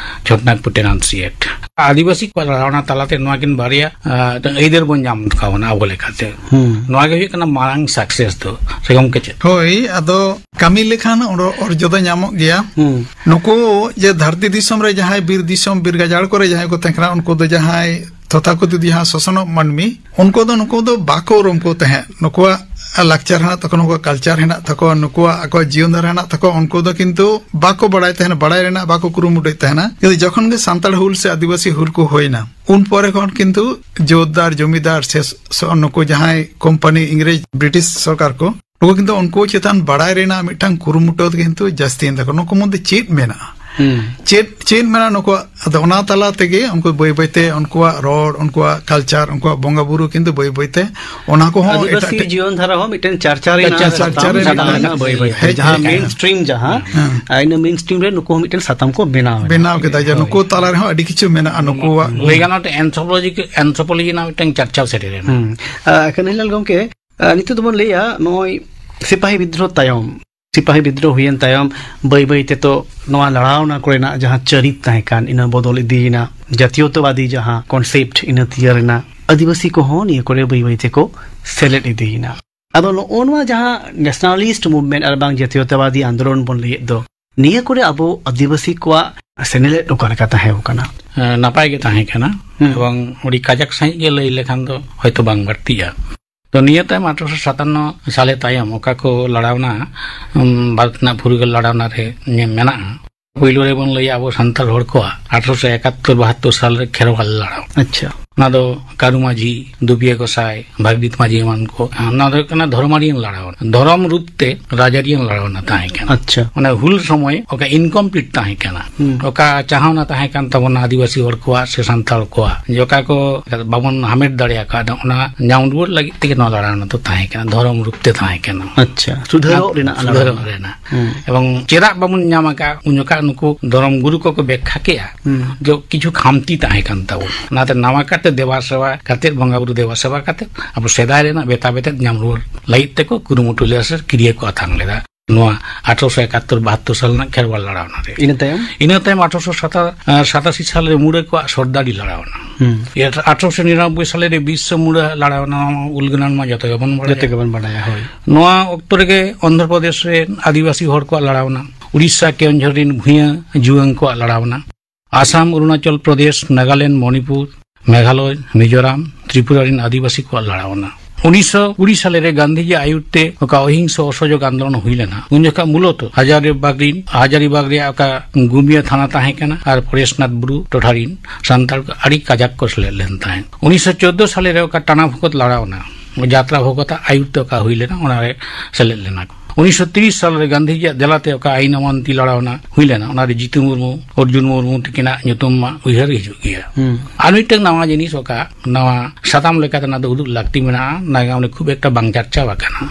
ᱪᱷᱳᱴᱱᱟᱜᱽᱯᱩᱨ ᱴᱮᱱᱟᱱᱥᱤ ᱮᱠᱴ᱾ ᱟᱹᱫᱤᱵᱟᱹᱥᱤ ᱠᱚᱣᱟᱜ ᱞᱟᱲᱟᱣᱱᱟ ᱛᱟᱞᱟᱛᱮ ᱱᱚᱣᱟ ᱠᱤᱱ ᱵᱟᱨᱭᱟ, ᱟᱸ, ᱢᱤᱫᱴᱟᱝ ᱟᱹᱭᱫᱟᱹᱨ ᱵᱚᱱ ᱧᱟᱢ ᱠᱟᱣᱱᱟ ᱟᱵᱚ ᱞᱮᱠᱟᱛᱮ᱾ ᱦᱩᱸ᱾ ᱱᱚᱣᱟ ᱜᱮ ᱦᱩᱭᱩᱜ ᱠᱟᱱᱟ ᱢᱟᱨᱟᱝ ᱥᱟᱠᱥᱮᱥ ᱫᱚ᱾ ᱥᱮ ᱜᱚᱢᱠᱮ ᱪᱮᱫ? ᱦᱳᱭ, ᱟᱫᱚ ᱠᱟᱹᱢᱤ ᱞᱮᱠᱷᱟᱱ ᱚᱨ-, ᱚᱨᱡᱚ ᱫᱚ ᱧᱟᱢᱚᱜ ᱜᱮᱭᱟ᱾ ᱦᱩᱸ᱾ ᱱᱩᱠᱩ ᱡᱮ ᱫᱷᱟᱹᱨᱛᱤ ᱫᱤᱥᱚᱢ ᱨᱮ ᱡᱟᱦᱟᱸᱭ ᱵᱤᱨ ᱫᱤᱥᱚᱢ, ᱵᱤᱨ ᱜᱟᱡᱟᱲ ᱠᱚᱨᱮ ᱡᱟᱦᱟᱸᱭ ᱠᱚ ᱛᱟᱦᱮᱸ ᱠᱟᱱᱟ, ᱩᱱᱠᱩ ᱫᱚ ᱡᱟᱦᱟᱸᱭ ᱛᱚᱛᱷᱟᱠᱚᱛᱷᱤᱛ ᱡᱟᱦᱟᱸ ᱥᱚᱥᱚᱱᱚᱜ ᱢᱟᱹᱱᱢᱤ, ᱩᱱᱠᱩ ᱫᱚ ᱱᱩᱠᱩ ᱫᱚ ᱵᱟᱠᱚ ᱩᱨᱩᱢ ᱠᱚ ᱛᱟᱦᱮᱸᱫ᱾ ᱱᱩᱠᱩᱣᱟᱜ ᱞᱟᱠᱪᱟᱨ ᱦᱮᱱᱟᱜ ᱛᱟᱠᱚᱣᱟ, ᱱᱩᱠᱩᱣᱟᱜ ᱠᱟᱞᱪᱟᱨ ᱦᱮᱱᱟᱜ ᱛᱟᱠᱚᱣᱟ, ᱱᱩᱠᱩᱣᱟᱜ ᱟᱠᱚᱣᱟᱜ ᱡᱤᱭᱚᱱ ᱫᱷᱟᱨᱟ ᱦᱮᱱᱟᱜ ᱛᱟᱠᱚᱣᱟ, ᱩᱱᱠᱩ ᱫᱚ ᱠᱤᱱᱛᱩ ᱵᱟᱠᱚ ᱵᱟᱲᱟᱭ ᱛᱟᱦᱮᱱᱟ, ᱵᱟᱲᱟᱭ ᱨᱮᱱᱟᱜ ᱵᱟᱠᱚ ᱠᱩᱨᱩᱢᱩᱴᱩᱭᱮᱫ ᱛᱟᱦᱮᱱᱟ᱾ ᱠᱤᱱᱛᱩ ᱡᱚᱠᱷᱚᱱ ᱜᱮ ᱥᱟᱱᱛᱟᱲ ᱦᱩᱞ ᱥᱮ ᱟᱹᱫᱤᱵᱟᱹᱥᱤ ᱦᱩᱞ ᱠᱚ ᱦᱩᱭᱱᱟ, ᱩᱱ ᱯᱚᱨᱮ ᱠᱷᱚᱱ ᱠᱤᱱᱛᱩ ᱡᱳᱛᱫᱟᱨ, ᱡᱚᱢᱤᱫᱟᱨ ᱥᱮ ᱥᱚ-, ᱱᱩᱠᱩ ᱡᱟᱦᱟᱸᱭ ᱠᱳᱢᱯᱟᱱᱤ, ᱤᱝᱨᱮᱡᱽ, ᱵᱨᱤᱴᱤᱥ ᱥᱚᱨᱠᱟᱨ ᱠᱚ, ᱱᱩᱠᱩ ᱠᱤᱱᱛᱩ ᱩᱱᱠᱩ ᱪᱮᱛᱟᱱ ᱵᱟᱲᱟᱭ ᱨᱮᱱᱟᱜ ᱢᱤᱫᱴᱟᱝ ᱠᱩᱨᱩᱢᱩᱴᱩ ᱫᱚ ᱠᱤᱱᱛᱩ ᱡᱟᱹᱥᱛᱤᱭᱮᱱ ᱛᱟᱠᱚᱣᱟ᱾ ᱱᱩᱠᱩ ᱢᱚᱫᱽᱫᱷᱮ ᱪᱮᱫ ᱢᱮᱱᱟᱜᱼᱟ? ᱦᱩᱸ᱾ ᱪᱮᱫ, ᱪᱮᱫ ᱢᱮᱱᱟᱜᱼᱟ ᱱᱩᱠᱩᱣᱟᱜ? ᱟᱫᱚ ᱚᱱᱟ ᱛᱟᱞᱟ ᱛᱮᱜᱮ ᱩᱱᱠᱩ ᱵᱟᱹᱭ ᱵᱟᱹᱭᱛᱮ ᱩᱱᱠᱩᱣᱟᱜ ᱨᱚᱲ, ᱩᱱᱠᱩᱣᱟᱜ culture, ᱩᱱᱠᱩᱣᱟᱜ ᱵᱚᱸᱜᱟ ᱵᱩᱨᱩ ᱠᱤᱱᱛᱩ ᱵᱟᱹᱭ ᱵᱟᱹᱭᱛᱮ ᱚᱱᱟ ᱠᱚᱦᱚᱸ ᱮᱴᱟᱜ ᱟᱹᱫᱤᱵᱟᱹᱥᱤ ᱴᱷᱮᱡ ᱡᱤᱭᱚᱱ ᱫᱷᱟᱨᱟ ᱦᱚᱸ ᱢᱤᱫᱴᱮᱱ ᱪᱟᱨᱪᱟ ᱨᱮᱱᱟᱜ ᱪᱟᱨᱪᱟ, ᱥᱟᱛᱟᱢ ᱪᱟᱨᱪᱟ ᱨᱮᱱᱟᱜ ᱥᱟᱛᱟᱢ ᱢᱮᱱᱟᱜᱼᱟ᱾ ᱢᱮᱱᱟᱜᱼᱟ, ᱵᱟᱹᱭ ᱵᱟᱹᱭᱛᱮ᱾ ᱦᱮᱡ ᱡᱟᱦᱟᱸ ᱦᱮᱡ ᱟᱠᱟᱱᱟ᱾ Mainstream ᱡᱟᱦᱟᱸ, ᱦᱮᱸ᱾ ᱟᱨ ᱤᱱᱟᱹ mainstream ᱨᱮ ᱱᱩᱠᱩ ᱦᱚᱸ ᱢᱤᱫᱴᱮᱱ ᱥᱟᱛᱟᱢ ᱠᱚ ᱵᱮᱱᱟᱣ ᱮᱫᱟ᱾ ᱵᱮᱱᱟᱣ ᱠᱮᱫᱟ, ᱡᱮ ᱦᱳᱭ᱾ ᱱᱩᱠᱩ ᱛᱟᱞᱟ ᱨᱮᱦᱚᱸ ᱟᱹᱰᱤ ᱠᱤᱪᱷᱩ ᱢᱮᱱᱟᱜᱼᱟ, ᱱᱩᱠᱩᱣᱟᱜ ᱞᱟᱹᱭ ᱜᱟᱱᱚᱜᱼᱟ, anthropology, anthropology ᱨᱮᱱᱟᱜ ᱢᱤᱫᱴᱮᱱ ᱪᱟᱨᱪᱟᱣ ᱥᱮᱴᱮᱨ ᱮᱱᱟ᱾ ᱦᱩᱸ᱾ ᱟᱨ ᱠᱟᱹᱱᱦᱤᱞᱟᱞ ᱜᱚᱢᱠᱮ, ᱟᱨ ᱱᱤᱛᱚᱜ ᱫᱚᱵᱚᱱ ᱞᱟᱹᱭᱟ, ᱱᱚᱜᱼᱚᱭ ᱥᱤᱯᱟᱦᱤ ᱵᱤᱫᱽᱫᱨᱳᱦ ᱛᱟᱭᱚᱢ, ᱥᱤᱯᱟᱦᱤ ᱵᱤᱫᱽᱫᱨᱳᱦ ᱦᱩᱭᱮᱱ ᱛᱟᱭᱚᱢ, ᱵᱟᱹᱭ ᱵᱟᱹᱭ ᱛᱮ ᱛᱚ ᱱᱚᱣᱟ ᱞᱟᱲᱟᱣᱱᱟ ᱠᱚᱨᱮᱱᱟᱜ ᱡᱟᱦᱟᱸ ᱪᱟᱹᱨᱤᱛ ᱛᱟᱦᱮᱸ ᱠᱟᱱ, ᱤᱱᱟᱹ ᱵᱚᱫᱚᱞ ᱤᱫᱤᱭᱮᱱᱟ, ᱡᱟᱛᱤᱭᱚᱛᱟᱵᱟᱫᱤ ᱡᱟᱦᱟᱸ concept, ᱤᱱᱟᱹ ᱛᱮᱭᱟᱨ ᱮᱱᱟ, ᱟᱹᱫᱤᱵᱟᱹᱥᱤ ᱠᱚᱦᱚᱸ ᱱᱤᱭᱟᱹ ᱠᱚᱨᱮ ᱵᱟᱹᱭ ᱵᱟᱹᱭ ᱛᱮᱠᱚ ᱥᱮᱞᱮᱫ ᱤᱫᱤᱭᱮᱱᱟ᱾ ᱟᱫᱚ ᱱᱚᱜᱼᱚ ᱱᱚᱣᱟ ᱡᱟᱦᱟᱸ nationalist movement ᱟᱨ ᱵᱟᱝ ᱡᱟᱛᱤᱭᱚᱛᱟᱵᱟᱫᱤ ᱟᱱᱫᱳᱞᱚᱱ ᱵᱚᱱ ᱞᱟᱹᱭᱮᱫ ᱫᱚ, ᱱᱤᱭᱟᱹ ᱠᱚᱨᱮ ᱟᱵᱚ ᱟᱹᱫᱤᱵᱟᱹᱥᱤ ᱠᱚᱣᱟᱜ ᱥᱮᱱᱮᱞᱮᱫ ᱚᱠᱟ ᱞᱮᱠᱟ ᱛᱟᱦᱮᱸ ᱠᱟᱱᱟ? ᱦᱮᱸ, ᱱᱟᱯᱟᱭ ᱜᱮ ᱛᱟᱦᱮᱸ ᱠᱟᱱᱟ᱾ ᱦᱩᱸ᱾ ᱮᱵᱚᱝ ᱟᱹᱰᱤ ᱠᱟᱡᱟᱠ ᱥᱟᱺᱦᱤᱡ ᱜᱮ ᱞᱟᱹᱭ ᱞᱮᱠᱷᱟᱱ ᱫᱚ ᱦᱚᱭᱛᱚ ᱵᱟᱝ ᱵᱟᱹᱲᱛᱤᱜᱼᱟ᱾ ᱛᱚ, ᱱᱤᱭᱟᱹ ᱛᱟᱭᱚᱢ ᱟᱴᱷᱨᱚᱥᱚ ᱥᱟᱛᱟᱱᱱᱚ ᱥᱟᱞᱮ ᱛᱟᱭᱚᱢ ᱚᱠᱟ ᱠᱚ ᱞᱟᱲᱟᱣᱱᱟ, ᱩᱢ, ᱵᱷᱟᱨᱚᱛ ᱨᱮᱱᱟᱜ ᱯᱷᱩᱨᱜᱟᱹᱞ ᱞᱟᱲᱟᱣᱱᱟ ᱨᱮ ᱧᱮ-, ᱢᱮᱱᱟᱜᱼᱟ᱾ ᱯᱳᱭᱞᱳ ᱨᱮᱵᱚᱱ ᱞᱟᱹᱭᱟ ᱟᱵᱚ ᱥᱟᱱᱛᱟᱲ ᱦᱚᱲ ᱠᱚᱣᱟᱜ ᱟᱴᱷᱨᱚᱥᱚ ᱮᱠᱟᱛᱛᱳᱨ ᱵᱟᱦᱟᱛᱛᱳᱨ ᱥᱟᱞ ᱨᱮ ᱠᱷᱮᱨᱣᱟᱞ ᱞᱟᱲᱟᱣ᱾ ᱟᱪᱪᱷᱟ᱾ ᱚᱱᱟ ᱫᱚ ᱠᱟᱹᱨᱩ ᱢᱟᱹᱡᱷᱤ, ᱫᱩᱵᱤᱭᱟᱹ ᱜᱚᱸᱥᱟᱭ, ᱵᱷᱟᱜᱽᱵᱤᱛ ᱢᱟᱹᱡᱷᱤ ᱮᱢᱟᱱ ᱠᱚ᱾ ᱚᱱᱟ ᱫᱚ ᱦᱩᱭᱩᱜ ᱠᱟᱱᱟ ᱫᱷᱚᱨᱚᱢᱟᱨᱤᱭᱟᱱ ᱞᱟᱲᱟᱣ᱾ ᱫᱷᱚᱨᱚᱢ ᱨᱩᱯ ᱛᱮ ᱨᱟᱡᱽᱟᱹᱨᱤᱭᱟᱱ ᱞᱟᱲᱟᱣᱱᱟ ᱛᱟᱦᱮᱸ ᱠᱟᱱᱟ᱾ ᱟᱪᱪᱷᱟ᱾ ᱚᱱᱟ ᱦᱩᱞ ᱥᱚᱢᱚᱭ ᱚᱠᱟ incomplete ᱛᱟᱦᱮᱸ ᱠᱟᱱᱟ, ᱦᱩᱸ᱾ ᱚᱠᱟ ᱪᱟᱦᱟᱣᱱᱟ ᱛᱟᱦᱮᱸ ᱠᱟᱱ ᱛᱟᱵᱚᱱᱟ ᱟᱹᱫᱤᱵᱟᱹᱥᱤ ᱦᱚᱲ ᱠᱚᱣᱟᱜ ᱥᱮ ᱥᱟᱱᱛᱟᱲ ᱠᱚᱣᱟᱜ, ᱡᱮ ᱚᱠᱟ ᱠᱚ ᱵᱟᱵᱚᱱ ᱦᱟᱢᱮᱴ ᱫᱟᱲᱮ ᱟᱠᱟᱫᱟ, ᱚᱱᱟ ᱧᱟᱢ ᱨᱩᱣᱟᱹᱲ ᱞᱟᱹᱜᱤᱫ ᱛᱮᱜᱮ ᱱᱚᱣᱟ ᱞᱟᱲᱟᱣᱱᱟ ᱫᱚ ᱛᱟᱦᱮᱸ ᱠᱟᱱᱟ, ᱫᱷᱚᱨᱚᱢ ᱨᱩᱯ ᱛᱮ ᱛᱟᱦᱮᱸ ᱠᱟᱱᱟ᱾ ᱟᱪᱪᱷᱟ, ᱥᱩᱫᱷᱟᱹᱨᱚᱜ ᱨᱮᱱᱟᱜ ᱥᱩᱫᱷᱟᱹᱨᱚᱜ ᱞᱟᱲᱟᱣᱱᱟ᱾ ᱨᱮᱱᱟᱜ᱾ ᱦᱩᱸ᱾ ᱮᱵᱚᱝ ᱪᱮᱫᱟᱜ ᱵᱟᱵᱚᱱ ᱧᱟᱢ ᱟᱠᱟᱫ? ᱩᱱ ᱡᱚᱠᱷᱟᱜ ᱱᱩᱠᱩ ᱫᱷᱚᱨᱚᱢ ᱜᱩᱨᱩ ᱠᱚᱠᱚ ᱵᱮᱠᱠᱷᱟ ᱠᱮᱜᱼᱟ, ᱦᱩᱸ᱾ ᱡᱮ ᱠᱤᱪᱷᱩ ᱠᱷᱟᱢᱛᱤ ᱛᱟᱦᱮᱸ ᱠᱟᱱ ᱛᱟᱵᱚᱱᱟ, ᱚᱱᱟᱛᱮ ᱱᱟᱣᱟ ᱠᱟᱨᱛᱮ ᱫᱮᱵᱟ ᱥᱮᱵᱟ ᱠᱟᱛᱮᱫ, ᱵᱚᱸᱜᱟ ᱵᱩᱨᱩ ᱫᱮᱵᱟ ᱥᱮᱵᱟ ᱠᱟᱛᱮᱫ ᱟᱵᱚ ᱥᱮᱫᱟᱭ ᱨᱮᱱᱟᱜ ᱵᱮᱛᱟ ᱵᱮᱛᱮᱫ ᱧᱟᱢ ᱨᱩᱣᱟᱹᱲ ᱞᱟᱹᱜᱤᱫ ᱛᱮᱠᱚ ᱠᱩᱨᱩᱢᱩᱴᱩ ᱞᱮᱫᱟ ᱥᱮ ᱠᱤᱨᱭᱟᱹ ᱠᱚ ᱟᱛᱟᱝ ᱞᱮᱫᱟ᱾ ᱱᱚᱣᱟ ᱟᱴᱷᱨᱚᱥᱚ ᱮᱠᱟᱛᱛᱳᱨ ᱵᱟᱦᱟᱛᱛᱳᱨ ᱥᱟᱞ ᱨᱮᱱᱟᱜ ᱠᱷᱮᱨᱣᱟᱞ ᱞᱟᱲᱟᱣᱱᱟ ᱨᱮ᱾ ᱤᱱᱟᱹ ᱛᱟᱭᱚᱢ? ᱤᱱᱟᱹ ᱛᱟᱭᱚᱢ ᱟᱴᱷᱨᱚᱥᱚ ᱥᱟᱛᱟᱥᱤ ᱥᱟᱞ ᱨᱮ ᱢᱩᱰᱟᱹ ᱠᱚᱣᱟᱜ ᱥᱚᱨᱫᱟᱨᱤ ᱞᱟᱲᱟᱣᱱᱟ᱾ ᱦᱩᱸ᱾ ᱟᱴᱷᱨᱚᱥᱚ ᱱᱤᱨᱟᱱᱚᱵᱵᱳᱭ ᱥᱟᱞ ᱨᱮ ᱵᱤᱨᱥᱟ ᱢᱩᱱᱰᱟ ᱞᱟᱲᱟᱣᱱᱟ, ᱱᱚᱣᱟ ᱩᱞᱜᱟᱹᱱᱟᱱ ᱢᱟ ᱡᱚᱛᱚ ᱜᱮᱵᱚᱱ ᱵᱟᱲᱟᱭᱟ᱾ ᱡᱚᱛᱚ ᱜᱮᱵᱚᱱ ᱵᱟᱲᱟᱭᱟ, ᱦᱳᱭ᱾ ᱱᱚᱣᱟ ᱚᱠᱛᱚ ᱨᱮᱜᱮ ᱚᱱᱫᱷᱨᱚ ᱯᱨᱚᱫᱮᱥ ᱨᱮᱱ ᱟᱹᱫᱤᱵᱟᱹᱥᱤ ᱦᱚᱲ ᱠᱚᱣᱟᱜ ᱞᱟᱲᱟᱣᱱᱟ, ᱩᱲᱤᱥᱥᱟ ᱠᱮᱣᱚᱱᱡᱷᱚᱨ ᱨᱮᱱ ᱵᱷᱩᱭᱟᱹ ᱡᱩᱣᱟᱹᱝ ᱠᱚᱣᱟᱜ ᱞᱟᱲᱟᱣᱱᱟ, ᱟᱥᱟᱢ, ᱚᱨᱩᱱᱟᱪᱚᱞ ᱯᱨᱚᱫᱮᱥ, ᱱᱟᱜᱟᱞᱮᱱᱰ, ᱢᱚᱱᱤᱯᱩᱨ, ᱢᱮᱜᱷᱟᱞᱚᱭ, ᱢᱤᱡᱳᱨᱟᱢ, ᱛᱨᱤᱯᱩᱨᱟ ᱨᱮᱱ ᱟᱹᱫᱤᱵᱟᱹᱥᱤ ᱠᱚᱣᱟᱜ ᱞᱟᱲᱟᱣᱱᱟ᱾ ᱩᱱᱤᱥᱥᱚ ᱠᱩᱲᱤ ᱥᱟᱞᱮ ᱨᱮ ᱜᱟᱱᱫᱷᱤᱡᱤ ᱟᱭᱩᱨ ᱛᱮ ᱚᱠᱟ ᱚᱦᱤᱝᱥᱚ ᱚᱥᱚᱡᱚᱜ ᱟᱱᱫᱳᱞᱚᱱ ᱦᱩᱭ ᱞᱮᱱᱟ, ᱩᱱ ᱡᱚᱠᱷᱟᱜ ᱢᱩᱞᱚᱛᱚ ᱦᱟᱡᱟᱨᱤᱵᱟᱜᱽ ᱨᱮᱱ, ᱦᱟᱡᱟᱨᱤᱵᱟᱜᱽ ᱨᱮᱭᱟᱜ ᱚᱠᱟ ᱜᱩᱢᱤᱭᱟ ᱛᱷᱟᱱᱟ ᱛᱟᱦᱮᱸ ᱠᱟᱱᱟ ᱟᱨ ᱯᱚᱨᱮᱥᱱᱟᱛᱷ ᱵᱩᱨᱩ ᱴᱚᱴᱷᱟ ᱨᱮᱱ ᱥᱟᱱᱛᱟᱲ ᱠᱚ ᱟᱹᱰᱤ ᱠᱟᱡᱟᱠ ᱠᱚ ᱥᱮᱞᱮᱫ ᱞᱮᱱ ᱛᱟᱦᱮᱸᱫ᱾ ᱩᱱᱤᱥᱥᱚ ᱪᱳᱫᱽᱫᱳ ᱥᱟᱞᱮ ᱨᱮ ᱚᱠᱟ ᱴᱟᱱᱟ ᱵᱷᱚᱜᱚᱛ ᱞᱟᱲᱟᱣᱱᱟ, ᱡᱟᱛᱨᱟ ᱵᱷᱚᱜᱚᱛᱟᱜ ᱟᱭᱩᱨ ᱛᱮ ᱚᱠᱟ ᱦᱩᱭ ᱞᱮᱱᱟ, ᱚᱱᱟᱨᱮ ᱥᱮᱞᱮᱫ ᱞᱮᱱᱟ ᱠᱚ᱾ ᱩᱱᱤᱥᱥᱚ ᱛᱤᱨᱤᱥ ᱥᱟᱞ ᱨᱮ ᱜᱟᱱᱫᱷᱤᱡᱤᱭᱟᱜ ᱫᱮᱞᱟᱛᱮ ᱚᱠᱟ ᱟᱭᱤᱱ ᱚᱢᱟᱱᱛᱤ ᱞᱟᱲᱟᱣᱱᱟ ᱦᱩᱭ ᱞᱮᱱᱟ, ᱚᱱᱟ ᱨᱮ ᱡᱤᱛᱩ ᱢᱩᱨᱢᱩ, ᱚᱨᱡᱩᱱ ᱢᱩᱨᱢᱩ ᱛᱤᱠᱤᱱᱟᱜ ᱧᱩᱛᱩᱢ ᱢᱟ ᱩᱭᱦᱟᱹᱨ ᱦᱤᱡᱩᱜ ᱜᱮᱭᱟ᱾ ᱦᱩᱸ᱾ ᱟᱨ ᱢᱤᱫᱴᱟᱝ ᱱᱟᱣᱟ ᱡᱤᱱᱤᱥ, ᱚᱠᱟ ᱱᱟᱣᱟ ᱥᱟᱛᱟᱢ ᱞᱮᱠᱟᱛᱮ ᱚᱱᱟ ᱫᱚ ᱩᱫᱩᱜ ᱞᱟᱹᱠᱛᱤ ᱢᱮᱱᱟᱜᱼᱟ, ᱱᱟᱜᱟᱢ ᱨᱮ ᱠᱷᱩᱵ ᱮᱠᱴᱟ ᱵᱟᱝ ᱪᱟᱨᱪᱟᱣ ᱟᱠᱟᱱᱟ,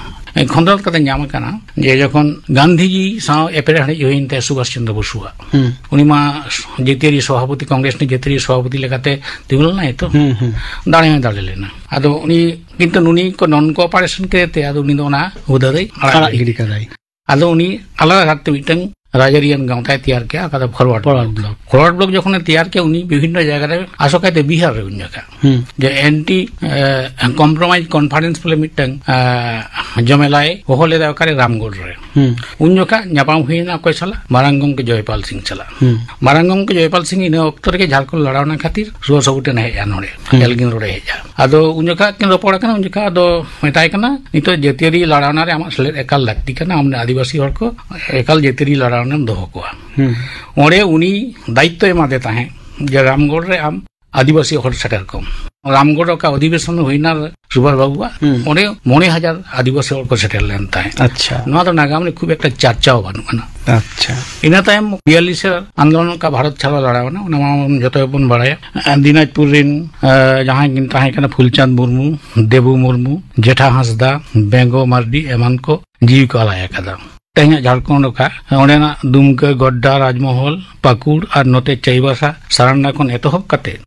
ᱠᱷᱚᱸᱫᱽᱨᱚᱸᱫ ᱠᱟᱛᱮ ᱧᱟᱢ ᱟᱠᱟᱱᱟ, ᱡᱮ ᱡᱚᱠᱷᱚᱱ ᱜᱟᱱᱫᱷᱤᱡᱤ ᱥᱟᱶ ᱮᱯᱮᱨᱦᱮᱸᱰᱮᱡ ᱦᱩᱭᱮᱱ ᱛᱟᱭᱟ ᱥᱩᱵᱷᱟᱥ ᱪᱚᱱᱫᱨᱚ ᱵᱚᱥᱩᱣᱟᱜ, ᱦᱩᱸ᱾ ᱩᱱᱤ ᱢᱟ ᱡᱟᱹᱛᱤᱭᱟᱹᱨᱤ ᱥᱚᱵᱷᱟᱯᱚᱛᱤ, ᱠᱚᱝᱜᱨᱮᱥ ᱨᱤᱱᱤᱡ ᱡᱟᱹᱛᱤᱭᱟᱹᱨᱤ ᱥᱚᱵᱷᱟᱯᱚᱛᱤ ᱞᱮᱠᱟᱛᱮ ᱛᱤᱸᱜᱩ ᱞᱮᱱᱟᱭ ᱛᱚ, ᱦᱩᱸ, ᱦᱩᱸ᱾ ᱫᱟᱲᱮ ᱦᱚᱸᱭ ᱫᱟᱲᱮ ᱞᱮᱱᱟ᱾ ᱟᱫᱚ ᱩᱱᱤ ᱠᱤᱱᱛᱩ ᱱᱩᱱᱤ ᱠᱚ ᱱᱚᱱ ᱠᱳ ᱚᱯᱟᱨᱮᱥᱚᱱ ᱠᱮᱫ ᱛᱮ ᱟᱫᱚ ᱩᱱᱤ ᱫᱚ ᱚᱱᱟ ᱦᱩᱫᱟᱹ ᱫᱚᱭ ᱟᱲᱟᱜ ᱟᱲᱟᱜ ᱜᱤᱰᱤ᱾ ᱜᱤᱰᱤ ᱠᱟᱫᱟᱭ᱾ ᱟᱫᱚ ᱩᱱᱤ ᱟᱞᱟᱫᱟ ᱵᱷᱟᱵᱽᱛᱮ ᱢᱤᱫᱴᱟᱝ ᱨᱟᱡᱽᱟᱹᱨᱤᱭᱟᱱ ᱜᱟᱶᱛᱟᱭ ᱛᱮᱭᱟᱨ ᱠᱮᱜᱼᱟ, ᱚᱠᱟ ᱫᱚ forward forward block. Forward block ᱡᱚᱠᱷᱚᱱᱮ ᱛᱮᱭᱟᱨ ᱠᱮᱜᱼᱟ, ᱩᱱᱤ ᱵᱤᱵᱷᱤᱱᱱᱚ ᱡᱟᱭᱜᱟ ᱨᱮ, ᱟᱥᱚᱠᱟᱭᱛᱮ ᱵᱤᱦᱟᱨ ᱨᱮ ᱩᱱ ᱡᱚᱠᱷᱟ, ᱦᱩᱸ᱾ ᱡᱮ ᱮᱱᱴᱤ, ᱮ, ᱠᱚᱢᱯᱨᱳᱢᱟᱭᱤᱡᱽ ᱠᱚᱱᱯᱷᱟᱨᱮᱱᱥ ᱵᱚᱞᱮ ᱢᱤᱫᱴᱟᱝ, ᱮ, ᱡᱚᱢᱮᱞᱟᱭ ᱦᱚᱦᱚ ᱞᱮᱫᱟ ᱚᱠᱟᱨᱮ, ᱨᱟᱢᱜᱚᱲ ᱨᱮ᱾ ᱦᱩᱸ᱾ ᱩᱱ ᱡᱚᱠᱷᱟ ᱧᱟᱯᱟᱢ ᱦᱩᱭᱱᱟ ᱚᱠᱚᱭ ᱥᱟᱞᱟᱜ? ᱢᱟᱨᱟᱝ ᱜᱚᱢᱠᱮ ᱡᱚᱭᱯᱟᱞ ᱥᱤᱝ ᱥᱟᱞᱟᱜ᱾ ᱦᱩᱸ᱾ ᱢᱟᱨᱟᱝ ᱜᱚᱢᱠᱮ ᱡᱚᱭᱯᱟᱞ ᱥᱤᱝ ᱤᱱᱟᱹ ᱚᱠᱛᱚ ᱨᱮᱜᱮ ᱡᱷᱟᱲᱠᱷᱚᱸᱰ ᱞᱟᱲᱟᱣᱱᱟ ᱠᱷᱟᱹᱛᱤᱨ ᱥᱩᱨ ᱥᱩᱨ ᱴᱷᱮᱱ ᱦᱮᱡ ᱮᱱ ᱱᱚᱰᱮ, ᱦᱩᱸ᱾ ᱮᱞᱜᱤᱱ ᱨᱳᱰ ᱮ ᱦᱮᱡ ᱮᱱᱟ᱾ ᱟᱫᱚ ᱩᱱ ᱡᱚᱠᱷᱟ ᱠᱤᱱ ᱨᱚᱯᱚᱲ ᱠᱟᱱᱟ, ᱩᱱ ᱡᱚᱠᱷᱟ ᱟᱫᱚ ᱢᱮᱛᱟᱭ ᱠᱟᱱᱟ, "ᱱᱤᱛᱚᱜ ᱡᱟᱹᱛᱤᱭᱟᱹᱨᱤ ᱞᱟᱲᱟᱣᱱᱟ ᱨᱮ ᱟᱢᱟᱜ ᱥᱮᱞᱮᱫ ᱮᱠᱟᱞ ᱞᱟᱹᱠᱛᱤ ᱠᱟᱱᱟ, ᱟᱢ ᱟᱹᱫᱤᱵᱟᱹᱥᱤ ᱦᱚᱲ ᱠᱚ ᱮᱠᱟᱞ ᱡᱟᱹᱛᱤᱭᱟᱹᱨᱤ ᱞᱟᱲᱟᱣᱱᱟᱢ ᱫᱚᱦᱚ ᱠᱚᱣᱟ᱾" ᱦᱩᱸ᱾ ᱚᱸᱰᱮ ᱩᱱᱤ ᱫᱟᱭᱤᱛᱛᱚ ᱮᱢᱟᱫᱮ ᱛᱟᱦᱮᱸᱫ ᱡᱮ ᱨᱟᱢᱜᱚᱲ ᱨᱮ ᱟᱢ ᱟᱹᱫᱤᱵᱟᱹᱥᱤ ᱦᱚᱲ ᱥᱮᱴᱮᱨ ᱠᱚᱢ᱾ ᱨᱟᱢᱜᱚᱲ ᱚᱠᱟ ᱚᱫᱷᱤᱵᱮᱥᱚᱱ ᱦᱩᱭᱱᱟ ᱥᱩᱵᱷᱟᱥ ᱵᱟᱵᱩᱣᱟᱜ, ᱦᱩᱸ᱾ ᱚᱸᱰᱮ ᱢᱚᱬᱮ ᱦᱟᱡᱟᱨ ᱟᱹᱫᱤᱵᱟᱹᱥᱤ ᱦᱚᱲ ᱠᱚ ᱥᱮᱴᱮᱨ ᱞᱮᱱ ᱛᱟᱦᱮᱸᱫ᱾ ᱟᱪᱪᱷᱟ᱾ ᱱᱚᱣᱟ ᱫᱚ ᱱᱟᱜᱟᱢ ᱨᱮ ᱠᱷᱩᱵ ᱮᱠᱴᱟ ᱪᱟᱨᱪᱟᱣ ᱵᱟᱹᱱᱩᱜ ᱟᱱᱟ᱾ ᱟᱪᱪᱷᱟ᱾ ᱤᱱᱟᱹ ᱛᱟᱭᱚᱢ ᱵᱤᱭᱟᱞᱞᱤᱥ ᱨᱮ ᱟᱱᱫᱳᱞᱚᱱ ᱚᱠᱟ ᱵᱷᱟᱨᱚᱛ ᱪᱷᱟᱲᱟ ᱞᱟᱲᱟᱣ ᱮᱱᱟ, ᱚᱱᱟ ᱢᱟ ᱡᱚᱛᱚ ᱜᱮᱵᱚᱱ ᱵᱟᱲᱟᱭᱟ᱾ ᱫᱤᱱᱟᱡᱽᱯᱩᱨ ᱨᱮᱱ, ᱮ, ᱡᱟᱦᱟᱸᱭ ᱠᱤᱱ ᱛᱟᱦᱮᱸ ᱠᱟᱱᱟ, ᱯᱷᱩᱞᱪᱟᱸᱫᱽ ᱢᱩᱨᱢᱩ, ᱫᱮᱵᱩ ᱢᱩᱨᱢᱩ, ᱡᱮᱴᱷᱟ ᱦᱟᱸᱥᱫᱟ, ᱵᱮᱸᱜᱚ ᱢᱟᱨᱰᱤ ᱮᱢᱟᱱ ᱠᱚ ᱡᱤᱣᱤ ᱠᱚ ᱟᱞᱟᱭ ᱟᱠᱟᱫᱟ᱾ ᱛᱮᱦᱮᱧᱟᱜ ᱡᱷᱟᱲᱠᱷᱚᱸᱰ ᱚᱠᱟ, ᱚᱸᱰᱮᱱᱟᱜ ᱫᱩᱢᱠᱟᱹ, ᱜᱚᱰᱰᱟ, ᱨᱟᱡᱽᱢᱚᱦᱚᱞ, ᱯᱟᱹᱠᱩᱲ ᱟᱨ ᱱᱚᱛᱮ ᱪᱟᱹᱭᱵᱟᱥᱟ, ᱥᱟᱨᱟᱱᱰᱟ ᱠᱷᱚᱱ ᱮᱛᱚᱦᱚᱵ ᱠᱟᱛᱮ